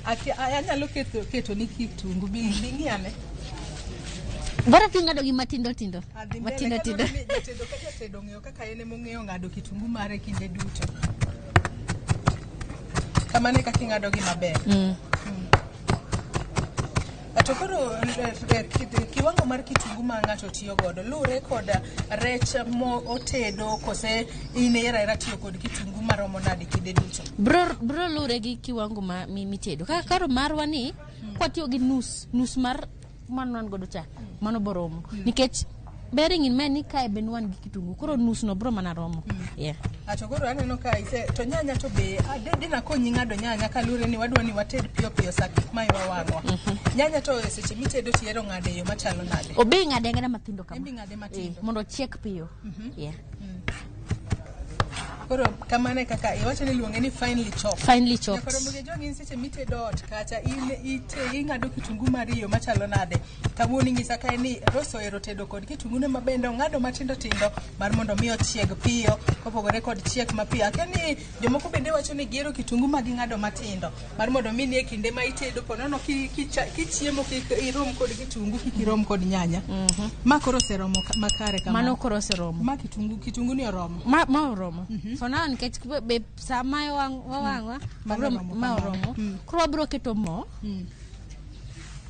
akia anyalo keto ni kitungu bi ng'i ane. Bora king'ado gi matindo tindo. Adhi mbele Matindo tindo. kaluwore ni jatedo ka jatedo ong'eyo kaka en emong'eyo ng'ado kitungu mare kinde duto. Kamano e kaka ing'ado gi maber. To koro kiwango mar kitungu ma ng'ato tiyo godo luwore kod rech mo otedo kose in ihero ahera tiyo kod kitungu maromo nade kinde duto? Bro luwre gi kiwango ma mitedo. Kaka karo marwa ni kwatiyo gi nus mar mano wan godo cha mano boromo. Nikech bearing in mind ni kae be wan gi kitungu koro nus no bro mana romo. Yeah. To koro aneno ka ise to nyanya to be dina konyi ng'ado nyanya kaluwore ni wadwa ni wated piyo piyo sa kik mayowa wang'wa. Nyanya to seche mitedo to ihero ng'ade e yo machalo nade? Obe ing'ade ang'ada matindo kama. En be ing'ade matindo. Eh, mondo ochiek piyo. Yeah. Koro kamano e kaka iwacho ni iluonge ni finely chopped. Finely chopped. Nyakwar Ramogi Ojwang' in seche mitedo ot kacha in ing'ado kitungu mari e yo machalo nade? Kawuono inyisa kae ni Rose ohero tedo kod kitungu ne mabende ong'ado matindo tindo mar mondo mi ochieg piyo kopogore kod chiek mapiyo. Akia ni jomoko bende wacho ni gihero kitungu ma ging'ado matindo mar mondo mi ni e kinde ma itedo ponono kichiemo kik irom kod kitungu kik irom kod nyanya. Ma koro oseromo makare kamano. Mano koro oseromo. Ma kitungu ni oromo. Ma oromo. For now nikech be sama wawang'wa Mano oromo ma kamano. oromo. Koro wabro keto mo.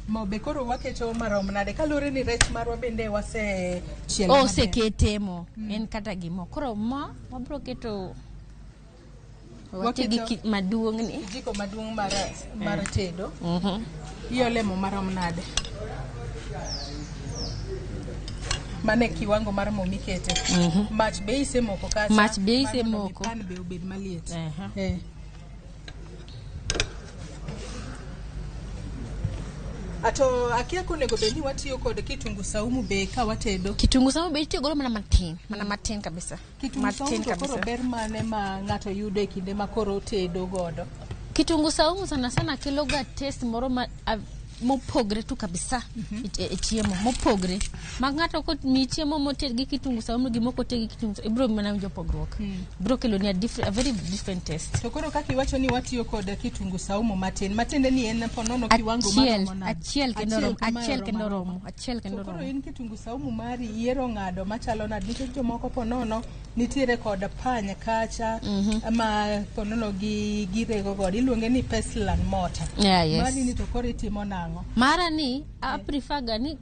Mo be koro waketo marom nade kaluwore ni rech marwa bende wasechielo maber. Osekete mo. En kata gi mo. Koro mo wabro keto wati gi Waketo- maduong' ni. Kijiko maduong' mar tedo. Iole mo marom nade? Mano e kiwango mar mo mikete. Mach be isemoko kacha. Mach be mar mondo mi isemoko. Pan be obed maliet. Ato akia konego bed ni watiyo kod kitungu saumu be ka watedo. Kitungu saumu be itiyo godo mana matin, mana matin kabisa. Kitungu saumu Matin to koro kabisa. ber mane ma ng'ato yudo e kinde ma koro otedo godo? Kitungu saumu sana sana kelo ga taste moro ma mopogre tu kabisa e chiemo mopogre. Ma ng'ato ko mi chiemo moted gi kitungu saumu gi mok oted gi kitungu saumu, ibiro mana winjo pogruok. Biro kelo ni a very different taste. To koro kaka iwacho ni watiyo kod kitungu saumu matin, matiende ni en ponono kiwango Achiel, maromo nade? achiel kendo oromo, kamae achiel oromo kendo aroma. oromo, achiel kendo To koro oromo. in kitungu saumu mari iyiero ng'ado machalo nade? Nikech jomoko ponono Nitiere kod pany kacha ma ponono gi girego godo iluonge ni pestle and mortar. Yeah, yes. Mani ni to koro itimo nang'o? Mara ni a prefer ga ni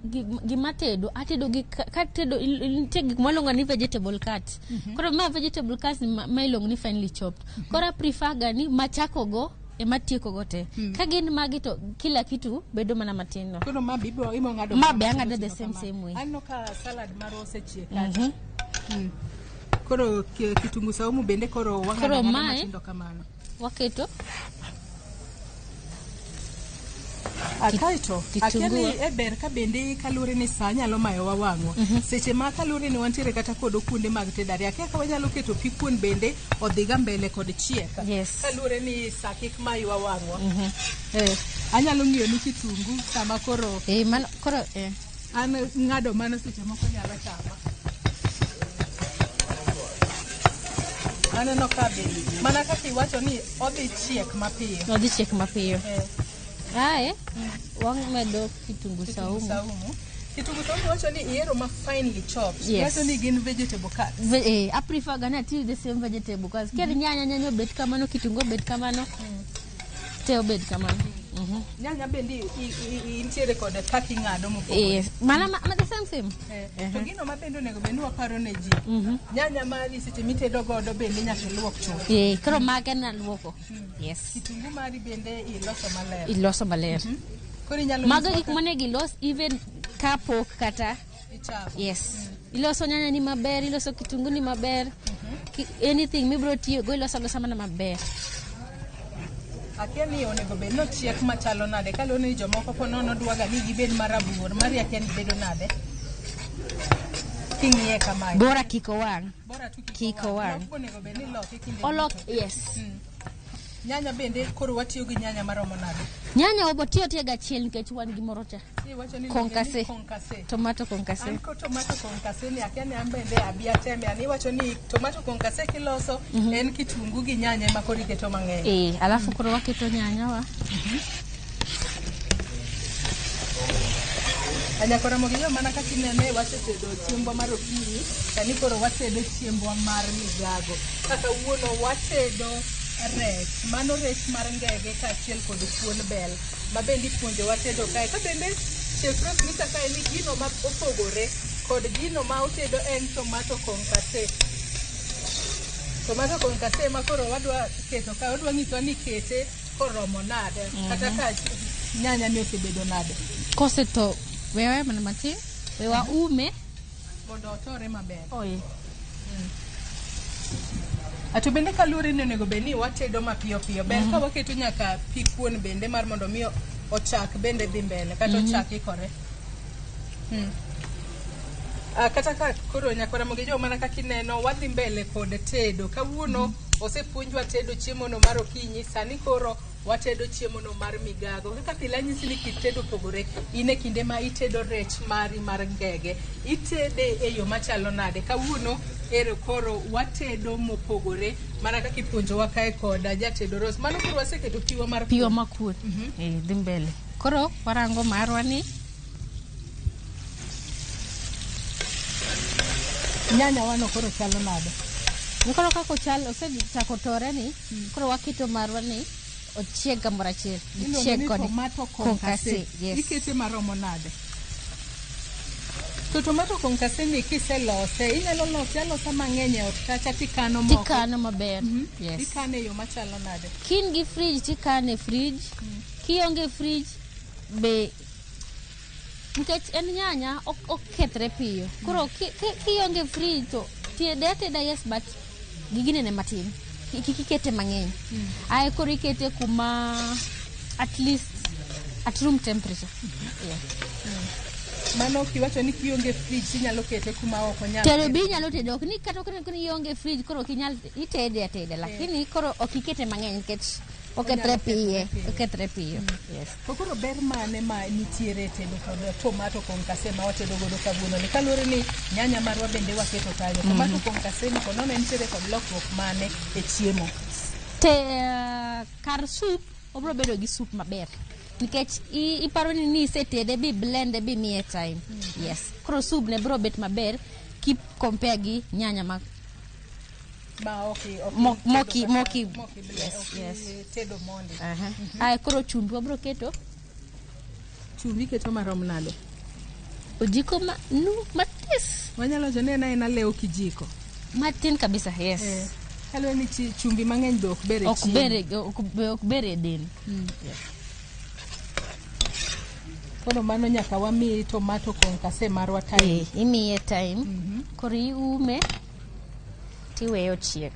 gima tedo atedo gi katedo nitie gik mwaluongo ni vegetable cut. Koro ma vegetable cuts ni ma iluongo ni finely chopped. Koro a prefer ga ni machako go ema tieko go te. Ka gin magi to kila kitu bedo mana matin no. Koro ma be ibo ibo ng'ado Ma mana be ang'ado matindo the tindo same kama. same way. Aneno ka salad marwa osechiek kacha. Koro kitungu saumu bende koro wang'ado Koro ang'ada mae- matindo kamano. Waketo Kaeto kitungu. akia ni e ber ka bende kaluwore ni sa nyalo mayowa wang'wa. Seche ma kaluwore ni wantiere kata kod okunde mag tedo ariyo, akia ka wanyalo keto pi kuon bende odhiga mbele kod chiek. Yes. Kaluwore ni sa kik maywa wang'wa. Anyalo ng'iyo ni kitungu sama koro mano koro an ng'ado mano seche moko nyalo chama. Aneno ka be mana kaka iwacho ni odhi chiek mapiyo. Odhi chiek mapiyo. Ae wamedo kitungu Kitungu saumu. saumu. Kitungu saumu wacho ni ihero ma finely chopped. Yes. Wacho ni gin vegetable cuts. I prefer ga ni ati the same vegetable cause mm nyanya nyanya obet kamano, kitungu obet kamano, te obet kamano. Nyanya bende intiere kod kaka ing'ado mopogore. Mana ma the same same. To gino ma bende onego bed ni waparo ne ji. Nyanya mari seche mitedo godo bende nyaka iluok chuth. Koro mage naluoko. Yes. Kitungu mari bende iloso maler. Iloso maler. Koro inyalo Mago nyisowa gik monego ilos even kapok kata ichako. Yes. Iloso nyanya ni maber, iloso kitungu ni maber. Anything mibiro tiyo go iloso alosa mana maber. Akia ni onego bed ni ochiek machalo nade kaluwore ni jomoko ponono dwaga ni gibed marabuor mari akia ni bedo nade king'iye kamae. Bora kik owang'. Bora tu Kik owang'. Lok onego bed ni iloke kinde Olok, duto. yes. Nyanya bende koro watiyo gi nyanya maromo nade? Nyanya obo tiyo tiyo gachiel nikech wan gi moro cha. Iwacho ni Concassé. Concassé. Tomato concassé. An ko tomato concassé ni akia ni an bende abi ateme an iwacho ni tomato concassé kiloso en kitungu gi nyanya ema koro iketo mang'eny. Alafu koro waketo nyanya wa. Anyakora mogiyo mana kaka inene wasetedo chiembwa mar okinyi, sani koro watedo chiembwa mar migago. Kaka wuono watedo rech, mano rech mar ngege kaachiel kod kuon bel ma bende ipuonjowa tedo kae. Ka bende Chef Rose nyisa kae ni gino ma opogore kod gino ma otedo en tomato concassé. Tomato concassé ma koro wadwa keto kae, odwa nyiswa ni kete koromo nade kata ka nyanya ni osebedo nade. Koseto wewe mana matin, we waume mondo otore maber. Oye. Ato bende kaluwore ni onego bed ni watedo mapiyo piyo, ber ka waketo nyaka pi kuon bende mar mondo mi ochak bende dhi mbele kata ochak ikore. Kata ka koro nyakwara Mogejo mana kaka ineno wadhi mbele kod tedo. Kawuono osepuonjwa tedo chiemo no mar okinyi, sani koro watedo chiemo no mar migago. Kaka pile anyisi ni kit tedo opogore. In e kinde ma itedo rech mari mar ngege, itede e yo machalo nade? Kawuono ero koro watedo mopogore mana kaka ipuonjowa kae kod jatedo Rose. Mano koro waseketo piwa mar Piwa makuon. Dhi mbele. Koro warango marwa ni Nyanya wano koro chalo nade? Koro kaka ochal osechako tore ni, koro waketo marwa ni ochieg kamoro achiel. Iluongo Gichieg ni kode. tomato concassé. Yes. Ikete maromo nade? To tomato concassé ni kiselose, inyalo lose alosa mang'eny e ot kacha tikano moko. Tikano maber. Yes. Ikane e yo machalo nade? Kin gi fridge tikane e fridge. Kionge fridge be nikech en nyanya ok okethre piyo. Koro kionge fridge to tede ateda yes but giginene matin. Kik ikete mang'eny. Ae koro ikete kuma at least at room temperature. Yeah. Mano kiwacho ni kionge fridge inyalo kete kuma ok onyal. Tedo be inyalo tedo ok ni kata ok ni ionge fridge koro ok inyal itede ateda lakini koro ok ikete mang'eny nikech okethre piyo, okethre piyo. Yes. To koro ber mane ma nitiere e tedo kod tomato concassé ma watedo godo kawuono ni kaluwore ni nyanya marwa bende waketo kanyo. Tomato concassé ni konono nitiere kod lokruok mane e chiemo? Te kar soup obiro bedo gi soup maber nikech iparo ni isetede bi blende bi miye time. Yes. Koro soup ne biro bet maber ki compare gi nyanya ma Ma ok ok Moki moki moki yes, yes. tedo mondi. Aha. Aya koro chumbi wabro keto. Chumbi iketo marom nade? Ojiko ma nu matis. Wanyalo wacho ni en aena lew kijiko. Matin kabisa, yes. Kaluwore ni chumbi mang'eny be ok ber e Ok chiemo. ber ok ber e del. Yes. Koro mano nyaka wami tomato concassé marwa time. Eh, imiye time. Koro iume tiweyo chiek.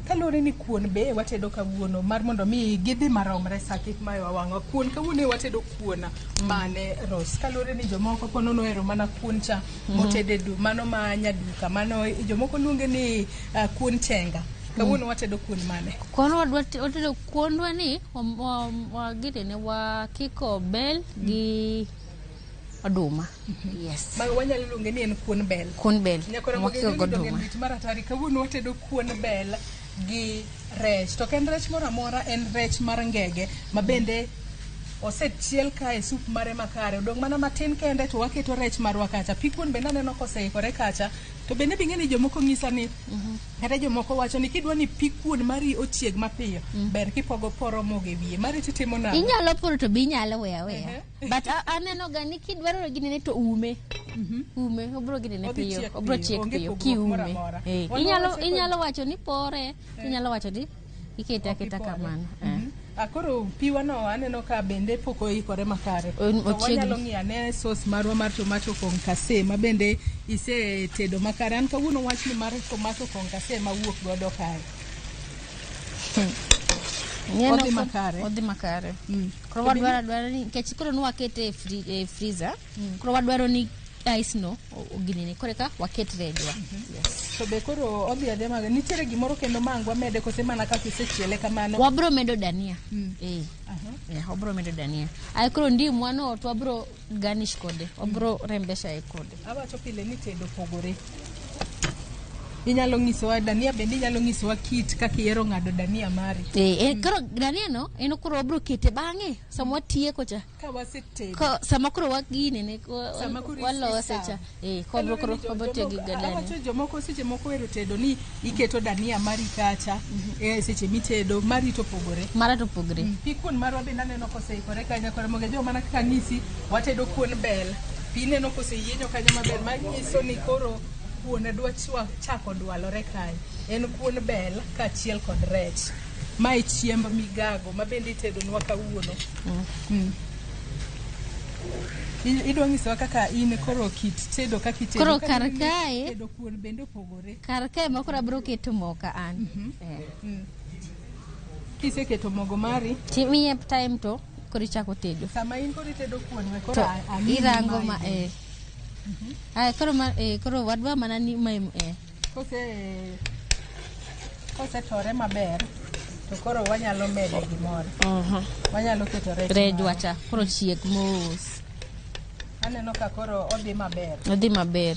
Kaluwore ni kuon be watedo kawuono mar mondo mi gidhi maromre sa kik mayowa wang'wa. Kuon kawuono e watedo kuon mane Rose. Kaluwore ni jomoko kono nohero mana kuon cha motede du mano ma nyaduka mano jomoko luonge ni kuon chenga. Kawuono watedo kuon mane? Kono wadwa watedo kuondwa ni wagitene wakiko bel gi oduma. Yes. Ma wanyalo luonge ni en kuon bel. Kuon bel. Nyakora Wakiko Mogejo ni donge goduma. mit mar atari. Kawuono watedo kuon bel gi rech. To ok en rech moro amora, en rech mar ngege ma bende osechiel kae sup mare makare. Odong' mana matin kende to waketo rech marwa kacha. Pi kuon bende aneno koseikore kacha. To bende bing'e ni jomoko ng'isa ni kata jomoko wacho ni kidwa ni pi kuon mari ochieg mapiyo, ber kipogo poro mogo e wiye. Mari titimo nang'o? Inyalo poro to be inyalo weyo aweya. But aneno ga ni kidwaro ginene to ume. Ume, obro ginene Odhi piyo. chiek Obro piyo, chiek onge piyo pogruok moro kiume. amora. Eh, Wan inyalo wawacho inyalo wacho ni pore, inyalo wacho ni ikete aketa Ipore. kamano. Koro piwa no aneno ka bende pok oikore makare. To ochiegni. wanyalo ng'iyo ane sauce marwa mar tomato concassé ma bende isetedo makare. An kawuono wachni mar tomato concassé mawuok godo kae. Ineno Odhi makare. Odhi makare. Koro wadwaro adwara ni nikech koro nwakete e freezer. Koro wadwaro ni ice no ginene koro eka waket rejwa. Yes. To be koro odhi adhiya maber. Nitiere gimoro kendo ma ang' wamede kose mana kaka isechiele kamano? Wabro medo dania. Eh. Yeah, wabro medo dania. Ay koro ndimwa no to wabro garnish kode. Wabro rembesha e kode. Awacho pile ni tedo pogore. Inyalo nyisowa dania bende inyalo nyisowa kit kaka ihero ng'ado dania mari. Eh, koro dania no en koro wabro kete bang'e sama watieko cha. Ka wasetedo. Ko sama koro waginene Sama koro walose iserve. cha. Eh, koro koro wabro tiyo gi dania. Awacho jomoko seche moko ohero tedo ni iketo dania mari kacha seche mitedo mari to opogore. Mara to opogore. Pi kuon marwa bende aneno koseikore kanyo koro mogejo mana kaka anyisi watedo kuon bel. Pi ineno koseyienyo kanyo maber manyiso ni koro kuon dwa chako dwalore kae. En kuon bel kaachiel kod rech. Mae chiemb migago ma bende itedonwa kawuono. Idwa nyisowa kaka in koro kit tedo kaka itedo. Koro Ka kar in kae- tedo kuon bende opogore. Kar kae ma koro abro keto moka an. Kiseketo mogo mari, Timiye time to koro ichako tedo. sama in koro itedo kuon we koro To amiyi irango mae ma bende. eh. Ay koro ma koro wadwa mana ni mae Kosetore maber to koro wanyalo mede gimoro. Wanyalo keto rech. Rejwa marwa. cha koro chiek mos. Aneno ka koro odhi maber. Odhi maber.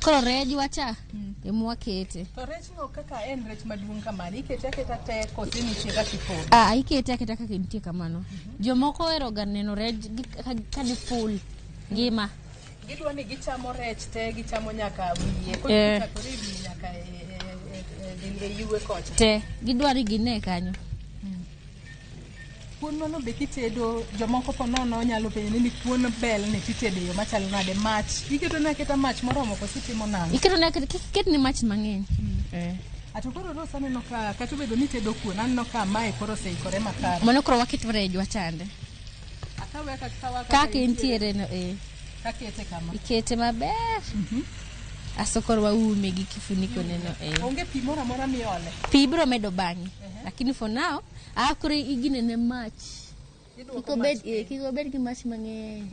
Koro rejwa cha ema wakete. To rech no kaka en rech maduong' kamano, ikete aketa te kose nitie kaka ipoge? Ah, ikete aketa kaka nitie kamano. Jomoko ohero ga neno rech ka ni full ngima. Gidwa ni gichamo rech te, gichamo nyaka wiye. Koro kichakore e wiye nyaka e yue kocha. Te, gidwa ni gine kanyo. Kuon mano be kitedo, jomoko po nono nyalo penjo ni kuon bel ni titedo e yo machalo nade? Mach, iketo ne aketa mach moromo koso itimo nang'o? Iketo ne aketa, kik iket ne mach mang'eny. Ato koro Rose aneno ka kata obedo ni itedo kuon, aneno ka mae koro oseikore makare. Mano koro waketo rejwa chande. Akawe kaka Kaka entiere no. Kakete kama. Ikete maber. Aso koro waume gi kifuniko neno. Onge pi moro amora miole. Pi ibiro medo bang'e. Lakini for now, koro iginene mach. Iduoko Kik mach piny. Kik obed gi mach mang'eny.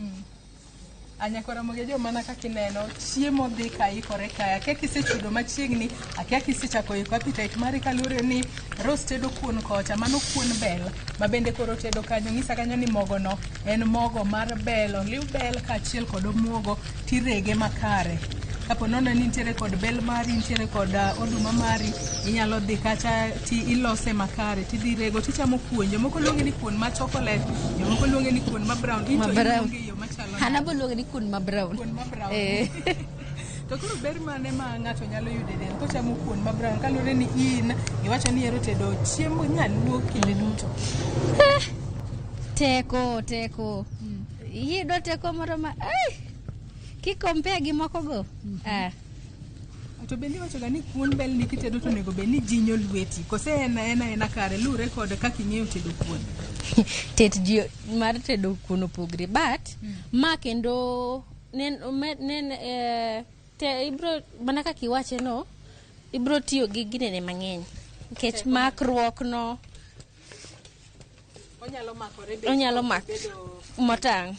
Anyakora Mogejo mana kaka ineno, chiemo dhi ka ikore kae. Akia kisechudo machiegni, akia kisechako iko appetite mari kaluwore ni Rose tedo kuon kocha, mano kuon bel ma bende koro tedo kanyo. Ng'isa kanyo ni mogo no en mogo mar bel, oliw bel kaachiel kod omuogo tirege makare. Kapo nono ni nitiere kod bel mari, nitiere kod oduma mari, inyalo dhi kacha ti ilose makare, tidhi rego, tichamo kuon. Jomoko luonge ni kuon ma chocolate, jomoko luonge ni kuon ma brown. In to Ma brown. iluonge e yo machalo nade? An abo luonge ni kuon ma brown. Kuon ma brown. To koro ber mane ma ng'ato nyalo yudo e del kochamo kuon ma brown kaluwore ni in iwacho ni ihero tedo chiemb nyaluo kinde duto. Teko, teko. Iyudo teko moro ma ai, kikompare gi moko go. Ah, To bende iwacho ga ni kuon bel ni kitedo to onego bed ni jinyo lweti kose en en aena kare luwre kod kaka ing'eyo tedo kuon. Tet ji mar tedo kuon opogre, but ma kendo nen, nen te, ibro mana kaka iwache no, ibro tiyo gi ginene mang'eny nikech makruok no. Onyalo makore be. Onyalo mak motang'.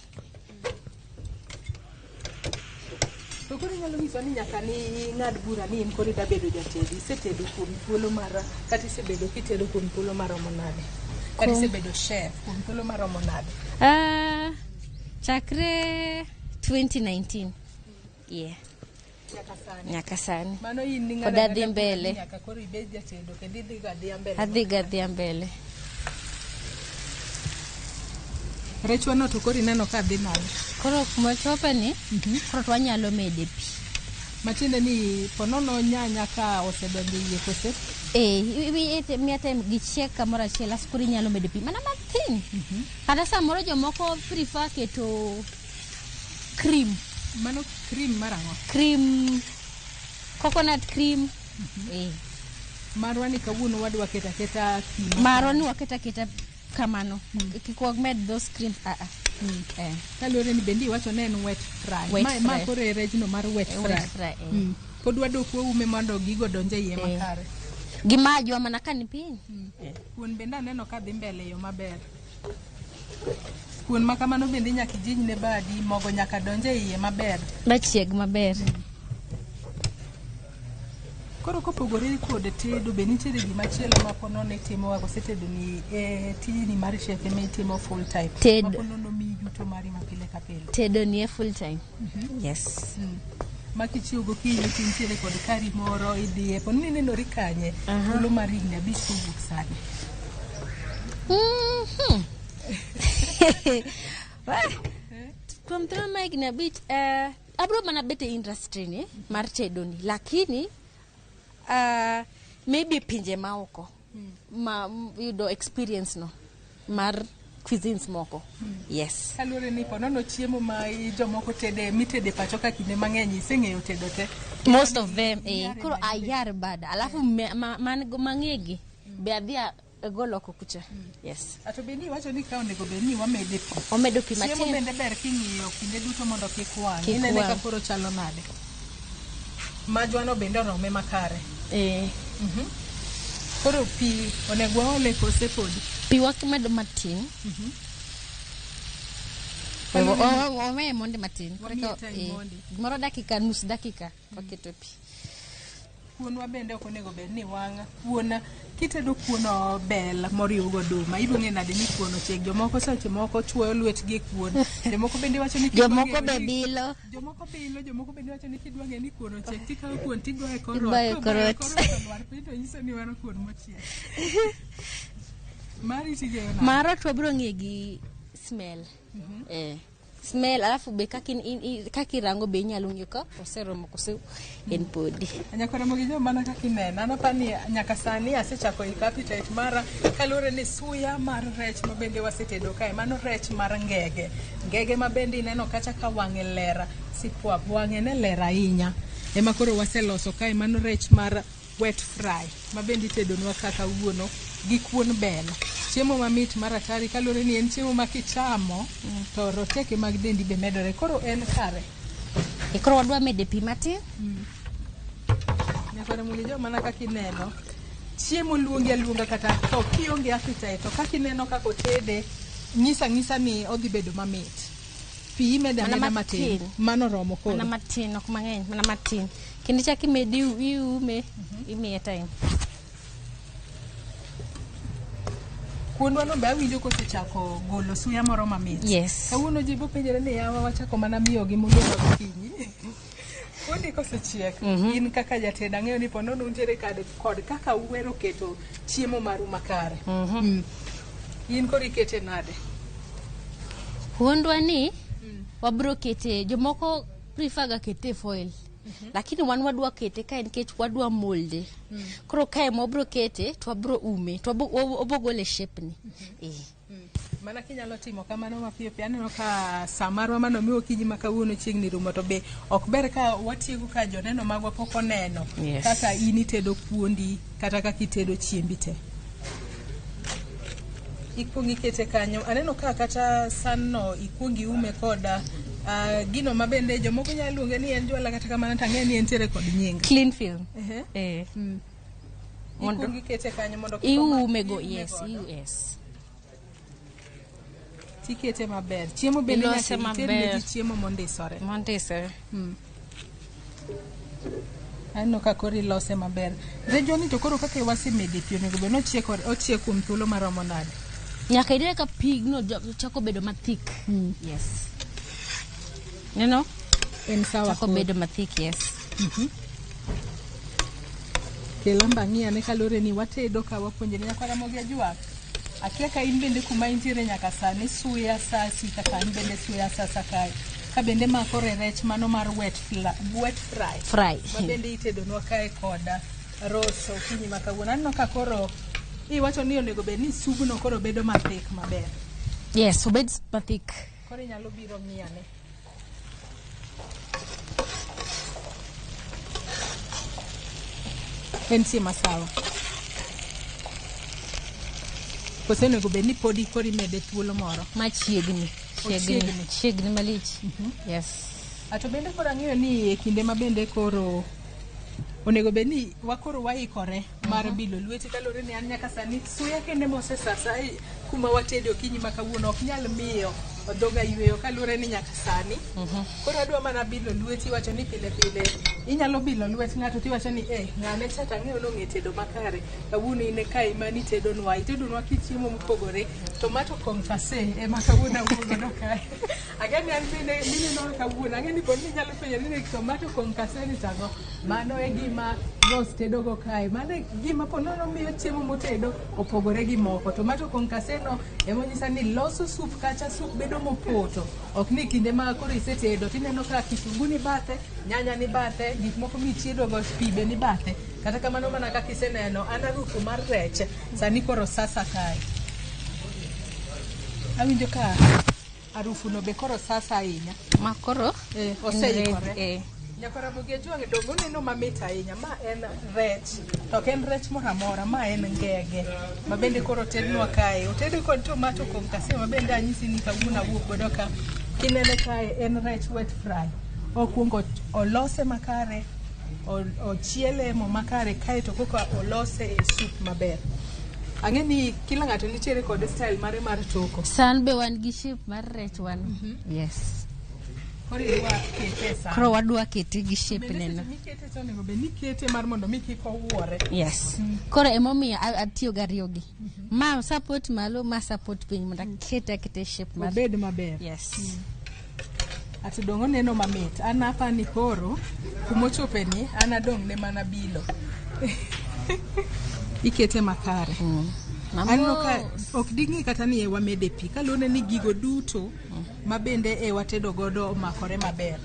To koro inyalo nyiso ni nyaka ni ng'ad bura ni in koro ida bedo jatedo. Isetedo kuom thuolo mar kata isebedo kitedo kuom thuolo maromo nade? Kata isebedo chef kuom thuolo maromo nade? Chakre 2019. Yeah. Nyaka sani. Nyaka sani. Mano in ni Pod ng'ado adhi ang'ada bura ni mbele. nyaka koro ibed jatedo kendo idhi ga adhiya mbele. Adhi ga adhiya mbele. Rechwa no to koro ineno ka dhi nade? Koro kuma chope ni, koro to wanyalo mede pi. Matiende ni ponono nyanya ka osedonjo iye kose? Miya time gichiek kamoro achiel, asto koro inyalo medo pi mana matin. Kata samoro jomoko prefer keto cream. Mano cream mar ang'o? Cream, coconut cream. Marwa ni kawuono wadwa keto aketa pi. Marwa ni waketo aketa kamano. Kik wamed those cream. Ah, ah. Kaluwore ni bende iwacho ni en wet fry. Wet Ma, ma fry. koro e rejno mar wet fry. Wet fry. Pod wadok waume mondo gigo donj e iye makare. Gimajwa mana ka ni piny. Kuon bende aneno ka dhi mbele e yo maber. Kuon ma kamano bende nyaka ijiny ne badi, mogo nyaka donj e iye maber. Machieg maber. Koro kopogore kod tedo, be nitiere gimachielo ma ponono itimo kose tedo ni tijni mar chef ema itimo full time? Tedo. Ma ponono miyi yuto mari ma pile ka pile. Tedo ni e full time. Yes. Ma kichiew gokinyi to intiere kod kari moro idhiye, po ni inenori kanye thuolo mar higni 5 kowuok sani? Kuom thuolo mar higni 5, abro mana bet e industry ni mar tedo ni, lakini maybe pinje maoko ma yudo experience no mar cuisines moko. Yes. Kaluwore ni ponono chiemo ma jomoko tede mitede pacho ka kinde mang'eny iseng'eyo tedo te. Most of them, koro ayar bada. Alafu man go mang'egi be adhi agolo oko kucha. Yes. Ato bende iwacho ni ka onego bed ni wamede pi. Wamedo pi Chiemo matin. bende ber king'iyo kinde duto mondo kik wang'. Kik Inene ka wang'. koro chalo nade. Majwano bende orome makare. Koro pi onego waole kose podi? Pi wamedo matin. Wameye mondi matin. Wamiye time mondi. Gimoro dakika, nus dakika waketo pi. Kuonwa bende ok onego bed ni wang'. Kuon kitedo kuon bel moriw goduma, ibiro ng'eyo nade ni kuon ochiek. Jomoko seche moko chuoyo lwetgi e kuon. Jomoko bende wacho ni kidwa Jomoko ng'eyo be ni bilo. Jomoko bilo, jomoko bende wacho ni kidwa ng'eyo ni kuon ochiek tikawo kuon tigoyo e kor ot. Igoyo e kor Kogoyo e ot. kor ot to lwar piny to nyiso ni mano kuon mochiek. Mari tigeyo nade? Maro to wabiro ng'e gi smell. Smell, alafu be kaka irango be inyalo ng'eyo ka oseromo kose en podi. Nyaka romo gi joma mana kaka ineno. An apani ni nyaka sani asechako iko appetite mara kaluwore ni suya mar rech ma bende wasetedo kae. Mano rech mar ngege. Ngege ma bende ineno kacha ka wang'e ler sipwap. Wang'e ne ler ahinya. Ema koro waseloso kae mano rech mar wet fry ma bende itedonwa ka kawuono gi kuon bel. Chiemo mamit mar atari kaluwore ni en chiemo ma kichamo to roteke mag dendi be medore. Koro en kare. Koro wadwa mede pi matin. Nyaka romo gi joma mana kaka ineno. Chiemo luongi aluonga kata to kionge appetite to kaka ineno kaka otede nyisa ng'isa ni odhi bedo mamit. Pi imedo Mana ameda matin. matin. Mano oromo koro. Mana matin, ok mang'eny, mana matin. Kendo ichak imedi iume, imiye time. Kuondwa no be awinjo kosechako golo suya moro mamit. Yes. Kawuono ji bopenjore ni yawa wachako mana miyogi mondo gokinyi. Kuondi kosechiek, in kaka jatedo ang'eyo ni ponono untiere kod kaka uhero keto chiemo maru makare. In koro ikete nade? Kuondwa ni wabro kete, jomoko prefer ga kete foil. Lakini wan wadwa kete kae nikech wadwa molde. Koro kae ma wabro kete to wabro ume to wabo gole shape ni. Eh. Mana kinyalo timo kamano mapiyo piyo. Aneno ka saa marwa mane omiwa okinyi ma kawuono chiegni rumo to be ok ber ka watieko ka joneno magwa pok oneno Yes. kaka in itedo kuondi kata kaka itedo chiembi te. Ikuong ikete kanyo. Aneno ka kata san no ikuong iume koda gino ma bende jomoko nyalo luonge ni en jwala kata kamano to ang'e ni entiere kod nying. Clean film. Ehe. Eh. Mondo Ikuong ikete kanyo mondo kik omak- iume go, iume yes, godo. yes. Tikete maber. Chiemo bende Ilose nyaka ited ne maber. ji chiemo mondisore. Mondisore. Aneno ka koro ilose maber. Rejoni to koro kaka wasemede pi onego bed ni ochiek kuom thuolo maromo nade? Nyaka ine ka pigno chako bedo mathik. Yes. Neno? En sawa Chako koro. bedo mathik, yes. Kel amba ng'i ane kaluwore ni watedo ka wapuonjore nyaka Ramogi Ajwang. Akia ka in bende kuma intiere nyaka sani suya sasi kaka an bende suya sasa kae. Ka bende makore rech mano mar wet fry. Fry. Ma bende itedonwa kae koda Rose okinyi ma kawuono. Aneno ka koro iwacho ni onego bed ni subno koro bedo mathik maber. Yes, obed mathik. Koro inyalo biro ng'iyane. Entie masawa. Koso onego bed ni podi koro imede thuolo moro. Ma chiegni. Chiegni. Ochiegni. Chiegni malich. Yes. Ato bende koro ang'eyo ni e kinde ma bende koro onego bed ni wakoro waikore mar bilo lweti kaluwore ni an nyaka sani suya kende mosesasa kuma watede okinyi ma kawuono ok nyal miyo dhoga yweyo kaluwore ni nyaka sani. Koro adwa mana bilo lweti wacho ni pile pile inyalo bilo lwet ng'ato tiwacho ni eh ng'ane cha to ang'eyo ni ong'e tedo makare kawuono in e kae mani itedonwa itedonwa kit chiemo mopogore tomato concassé ema kawuono awuok godo kae. Ang'e ni an bende mineno kawuono ang'e ni pod inyalo penjo ni tomato concassé ni tang'o mano e gima Rose tedogo kae mano e gima po nono miyo chiemo motedo opogore gi moko tomato concassé no emonyisa ni loso sup kacha sup bedo mopoto ok ni kinde ma koro isetedo tineno ka kitungu ni bathe nyanya ni bathe gik moko michiedogo pi be ni bathe kata kamano mana kaka iseneno an harufu mar rech sani koro sasa kae awinjo ka harufu no be koro sasa ahinya Ma koro oseikore. Eh. Nyakora Ramogi Ajwang' donge oneno mamit ahinya. Ma en rech. To ok en rech moro amora, ma en ngege. Ma bende koro otednwa kae. Otede kod tomato concassé ma bende anyisi ni kawuono awuok godo ka. Kinene kae en rech wet fry. Okuongo olose makare, ochiele e mo makare kae to koka olose e soup maber. Ang'e ni kila ng'ato nitiere kod style mare mar toko. San be wan gi shape mar rech wan. Yes. Koro idwa kete e san. Koro wadwa kete gi shape Bende neno. seche mikete to onego bed ni ikete mar mondo mi kik owuore. Yes. Koro emomiyo atiyo gariyo gi. Ma support malo, ma support piny mondo akete akete shape mar. Obed maber. Yes. Ato dong' oneno mamit. An apa ni koro kumochope ni an adong' ne mana bilo. Ikete makare. Aneno ka ok ding'i kata ni e wamede pi kaluwore ni gigo duto ma bende e watedo godo omakore maber.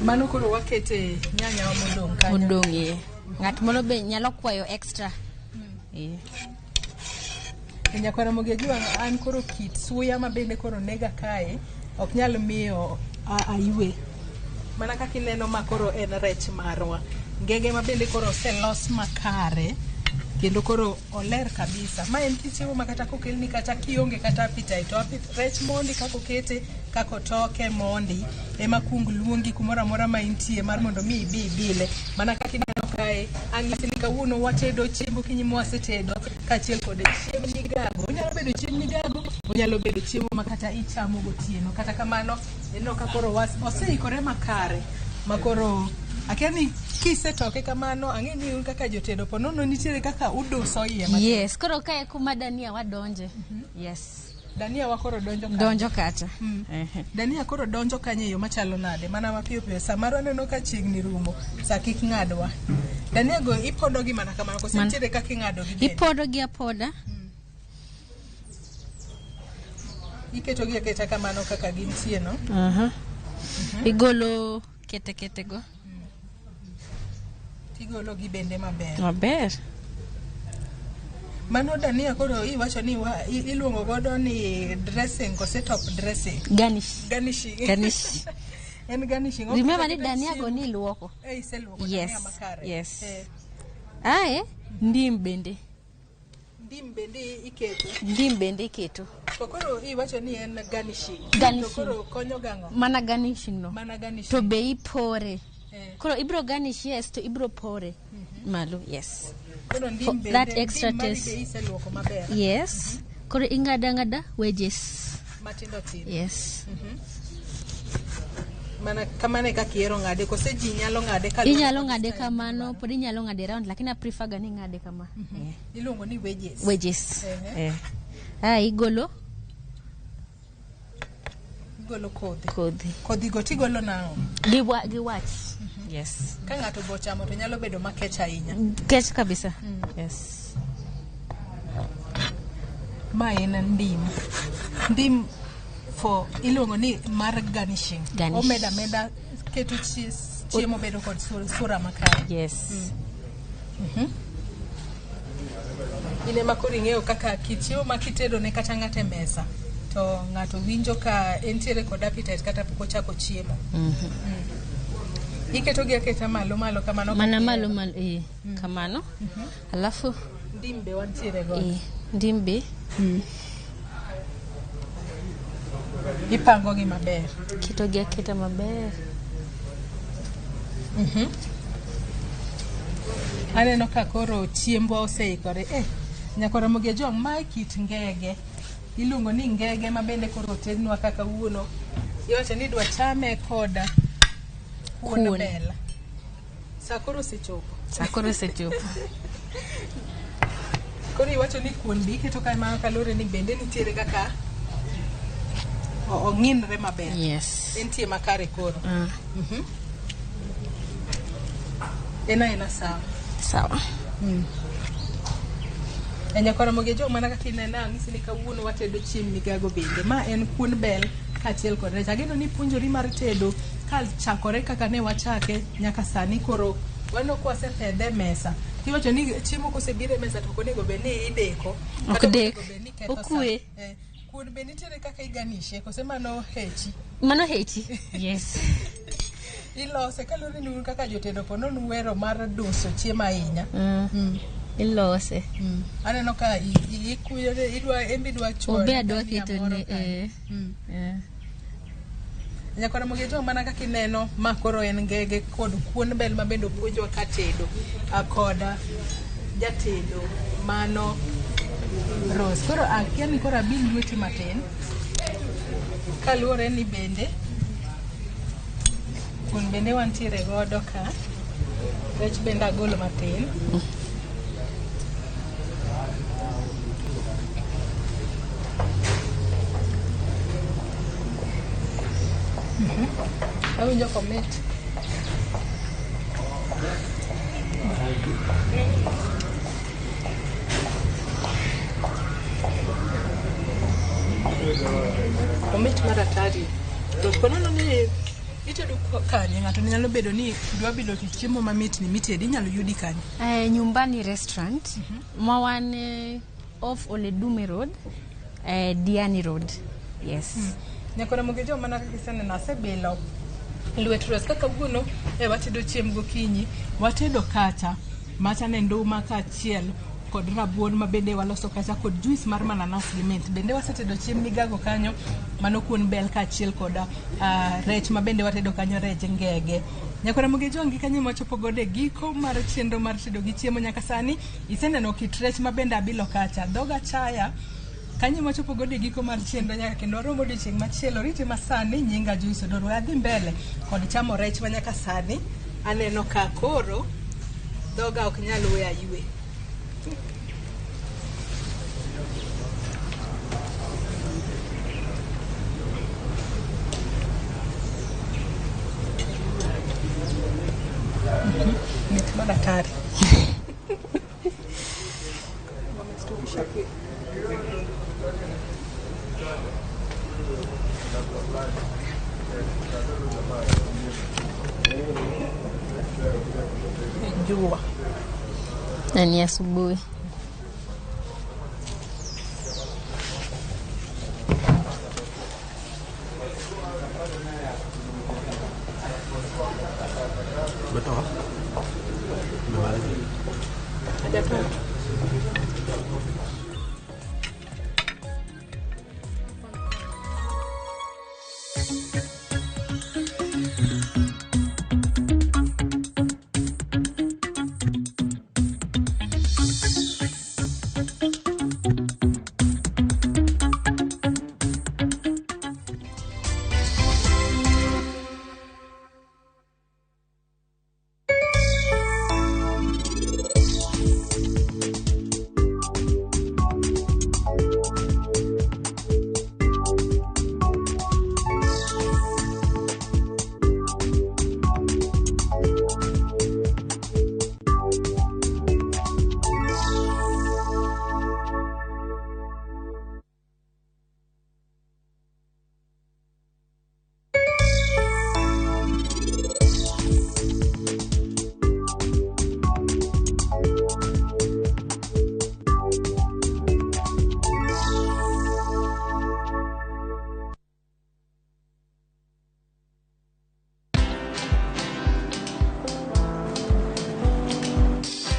Mano koro wakete nyanya wa modong' kanyo. Modong' ye. Ng'at moro be nyalo kwayo extra. Eh. E Nyakwar Ramogi Ajwang' an koro kit suya ma bende koro nega kae ok nyal miyo aywe. Mana kaka ineno ma koro en rech marwa. Ngege ma bende koro oselos makare kendo koro oler kabisa. Ma en kit chiemo ma kata kokelni kata kionge kata appetite to rech mondi kaka okete kaka otoke mondi ema kuong luongi kumoro amora ma intie mar mondo mi ibi ibile. Mana kaka ineno kae anyisi ni kawuono watedo chiemb okinyi mwasetedo kaachiel kod chiemb migago. Onyalo bedo chiemb migago, onyalo bedo chiemo ma kata ichamo gotieno. Kata kamano ineno ka koro oseikore makare ma koro akia ni kisetoke kamano ang'e ni un kaka jotedo po nono nitiere kaka uduso iye matin. Yes, koro kae kuma dania wadonje. Yes. Dania wa koro donjo kanyo. Donjo kacha. Dania koro donjo kanyo e yo machalo nade? Mana mapiyo piyo. Samoro aneno ka chiegni rumo. Sa kik ng'adwa. Dania go ipodo gi mana kamano koso nitiere kaka ing'ado gi bende? Ipodo gi apoda. Iketogi aketa kamano kaka gintie no. Aha. Igolo kete kete go. Tigolo gi bende maber. Maber. Mano dania koro iwacho ni iluongo godo ni dressing kose top dressing. Garnish. Garnishing. Garnish. En garnishing. Ok Remember ni kata dania go chiemo. ni iluoko. Eh, iseluoko Yes, dania makare. yes. Eh, Ae, ndim bende. ndim bende iketo. Ndim bende iketo. To koro iwacho ni en garnishing. Garnishing. To koro konyo gang'o? Mana garnishing no. Mana garnishing. To be ipore. Eh. Koro ibro garnish yes to ibro pore. Malo, yes. Koro For ndim bende, that extra ndim mari taste. be iseluoko maber. Yes. Koro ing'ado ang'ada wedges. Matindo tindo. Yes. Mana kamano e kaka ihero ng'ade kose ji nyalo ng'ade kaluwore Inyalo kod ng'ade style kamano, pod inyalo ng'ade round lakini I prefer ga ni ing'ade kama. Yeah. Iluongo ni wedges. Wedges. Ehe. Eh. Ah, igolo Igolo kodhi. kodhi. Kodhi go tigolo nang'o? Gi gi wach. Yes. Ka ng'ato bo chamo to nyalo bedo makech ahinya. Kech kabisa. Yes. Ma en ndim. Ndim for iluongo ni mar garnishing. Garnish. Omedo ameda keto chiemo bedo kod sura makare. Yes. In ema koro ing'eyo kaka kit chiemo ma kitedo ne kata ng'ato e mesa to ng'ato winjo ka entiere kod appetite kata pok ochako chiemo. Iketo gi aketa malo malo kamano. Mana kaka malo ihero. malo eh, kamano. Alafu Ndim be wantiere godo. eh, ndim be Ipango gi maber. keto gi aketa maber. Aneno ka koro chiembwa oseikore. Eh, nyaka Ramogi Ajwang', mae kit ngege. Iluongo ni ngege ma bende koro otednwa kaka kawuono. Iwacho ni idwa chame kod kuon Kuon. bel. Sa koro osechopo. Sa koro osechopo. Koro iwacho ni kuon be iketo kae mana kaluwore ni bende nitiere kaka ong'inre maber. Yes. Entie makare koro. Ah, En aena sawa. sawa. E nyakwa Ramogi Ajwang' mana kaka ineno ang'isi ni kawuono watedo chiemb migago bende. Ma en kuon bel kaachiel kod rech. Ageno ni ipuonjori mar tedo kachakore kaka ne wachake nyaka sani koro waneno ka wasepedhe e mesa. Tiwacho ni chiemo kosebiro e mesa to ok onego bed ni ideko. Ok Kata dek. onego bed ni ketho sa. Okwe. Eh, kuon be nitiere kaka iganishe kose mano hechi. Mano hechi. Yes. Ilose kaluwore ni un kaka jotedo po nono uhero mar duso chiemo ahinya. Ilose. Aneno ka ikuyore idwa embe idwa chuoyo Obe adwa dania keto moro ne kanyo. eh. Eh. Nyakwa Ramogi Ajwang' mana kaka ineno ma koro en ngege kod kuon bel ma bende opuonjwa ka tedo kod jatedo mano Rose. Koro akia ni koro abil lweti matin kaluwore ni bende kuon bende wantiere godo ka rech bende agolo matin. Awinjo komit. Omit mar atari. To ponono ni itedo kanye ng'ato nyalo bedo ni dwa bilo to chiemo mamit ni mitedo inyalo yudi kanye. Eh, Nyumbani restaurant ma wan off Oledume Road, Diani Road. Yes. Nyakwa Ramogi Ajwang' mana kaka iseneno asebilo lwet Rose kaka kawuono e watedo chiemb gokinyi watedo kacha macha ne nduma kaachiel kod rabuon ma bende waloso kacha kod juice mar mananas gi mint bende wasetedo chiemb migago kanyo mano kuon bel kaachiel kod rech ma bende watedo kanyo rej ngege. Nyakwa Ramogi Ajwang' gi kanyo ema wachopo godo e giko mar chenro mar tedo gi chiemo nyaka sani iseneno kit rech ma bende abilo kacha dhoga chaya kanyo ema wachopo godo e giko mar chenro nyaka kendo warom odiochieng' machielo rite masani nyinga Joyce Odoro adhi mbele kod chamo rech ma nyaka sani aneno ka koro dhoga ok nyal weyo aywe. Mit mar atari. Wamestopisha kweli. jua. Na ni asubuhi. Umetoa? Umemaliza? Hajatoa.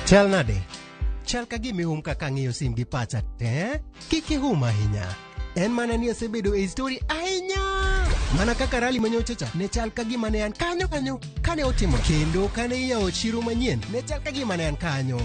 Chal nade? Chal ka gima ihum kaka ang'iyo sim gi pacha te? Kik ihum ahinya. En mana ni asebedo e story ahinya. Mana kaka rally manyocha cha ne chal ka gima ne an kanyo kanyo kane otimo kendo kane iyawo chiro manyien ne chal ka gima ne an kanyo.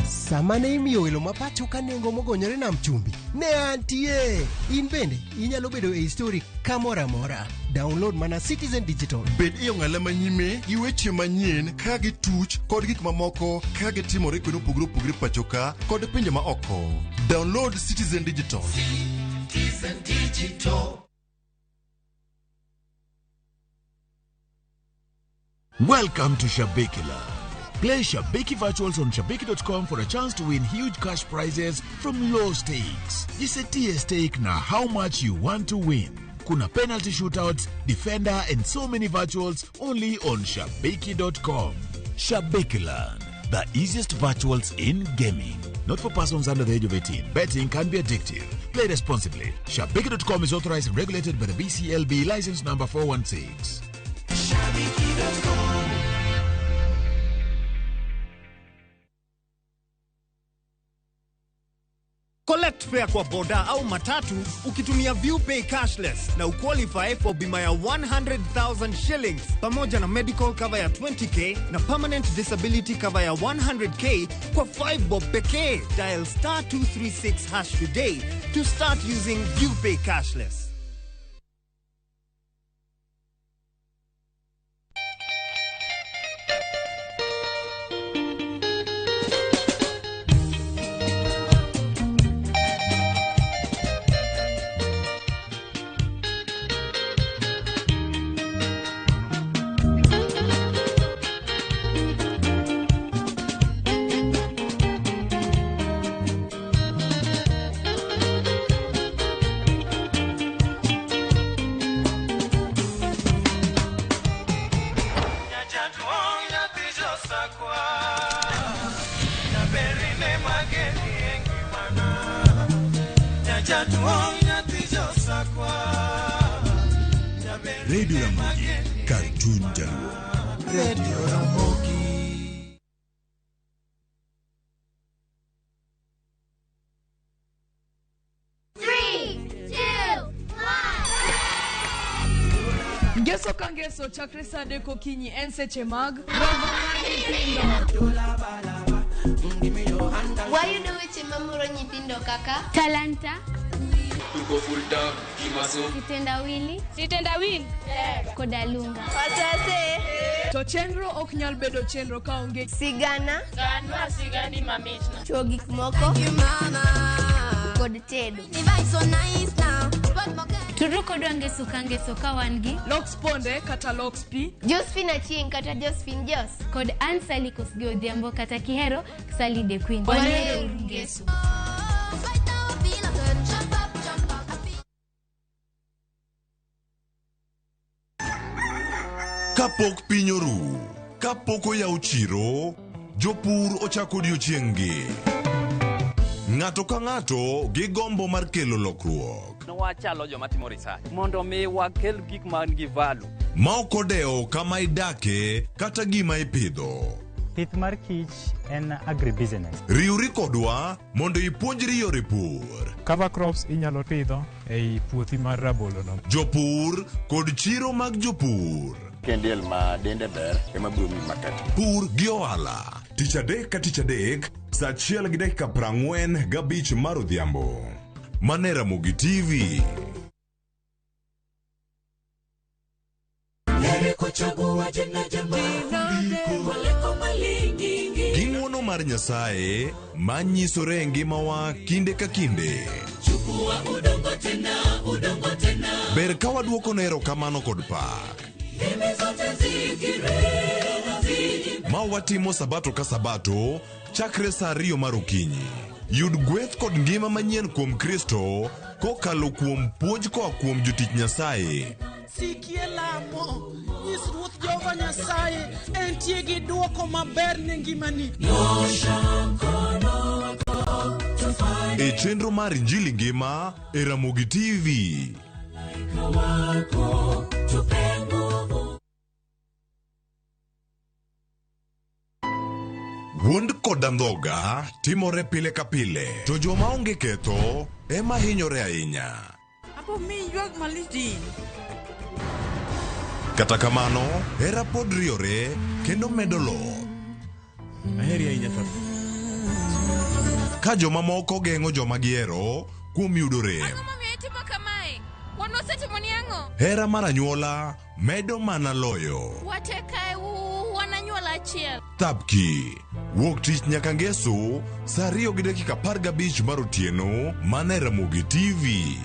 Sama ne imiyo welo ma pacho ka nengo mogonyore nam chumbi ne antie. In bende inyalo bedo e story kamoro amora. Download mana Citizen Digital. Bed e ong'ala manyime gi weche manyien ka gituch kod gik mamoko ka gitimore kuonde mopogore opogore pacho ka kod pinje ma oko. Download Citizen Digital. Citizen Digital. Welcome to Shabiki Land. Play Shabiki Virtuals on Shabiki.com for a chance to win huge cash prizes from low stakes. Jisetie stake na how much you want to win. Kuna penalty shootouts, defender, and so many virtuals only on Shabiki.com. Shabiki Land, the easiest virtuals in gaming. Not for persons under the age of 18. Betting can be addictive. Play responsibly. Shabiki.com is authorized and regulated by the BCLB license number 416. Shabiki.com. Collect fare kwa boda au matatu ukitumia ViewPay cashless na uqualify for bima ya 100,000 shillings pamoja na medical cover ya 20k na permanent disability cover ya 100k kwa 5 bob pekee. Dial star 236 hash today to start using ViewPay cashless. Radio Ramogi, Cartoon Jaluo. Radio Ramogi. Three, two, one. Ngeso ka ngeso chakre sa adek okinyi en seche mag romo mar nyithindo. Wayudo weche mamoro nyithindo kaka talanta, kitendawili, Sitendawili koda lunga. Wasase to chenro ok nyal bedo chenro kaonge sigana, Ganwa sigani mamitna. chuo gik moko kod tedo. Turu kodwa ngeso ka ngeso ka wan gi Lox Ponde kata Lox P, Josephine Achieng kata Josephine Jos kod Ann Sally Kosgei Odhiambo kata Kihero Sally the Queen. Wanero ngeso. Kapok piny oru, Kapok oyaw chiro, jopur ochako odiochieng'-gi. Ng'ato ka ng'ato gi gombo mar kelo lokruok. Wachalo joma timo research mondo mi wakel gik man gi value. Ma ok odewo kama idake kata gima ipidho. Pith mar kich en agribusiness. Riwri kodwa mondo ipuonjri yore pur. Cover crops inyalo pidho ei puothi mar rabolo no. Jopur kod chiro mag jopur. Kendiel ma dende ber ema biro miyi market. Pur gi ohala. Tich adek ka tich adek, saa 1:45 mar odhiambo. Mane Ramogi TV. Heri kuchagua jina jema kuliko mali nyingi. Gi ng'wono mar Nyasaye manyisore e ngimawa kinde ka kinde. Chukua udongo tena, udongo tena. Ber ka waduoko ne erokamano kod pak. Ndimi zote zikiri na ziimbe. Ma watimo sabato ka sabato chakre saa 2 mar okinyi. Yud gweth kod ngima manyien kuom Kristo kokalo kuom puonj koa kuom jotich Nyasaye. Sikie lamo, nyis Ruoth Jehova Nyasaye entie gi duoko maber ne ngimani. Nyosha mkono wako tufanye E chenro mar Injili Ngima e Ramogi TV. wako tupe nguvu. Wuond kod andhoga timore pile ka pile, to joma onge ketho ema hinyore ahinya. Apo mi ywak malich di. Kata kamano, hera pod riore kendo medo loth. Aheri ahinya Fafi. Ka jomamoko geng'o joma gihero kuom yudo rem. Momiyo itimo kamae? Wan wasetimoni ang'o? Hera mar anyuola medo mana loyo. Wate kae wan anyuola achiel. Thapki. Wuok tich nyaka ngeso, saa 2:15 mar otieno, mana e Ramogi TV.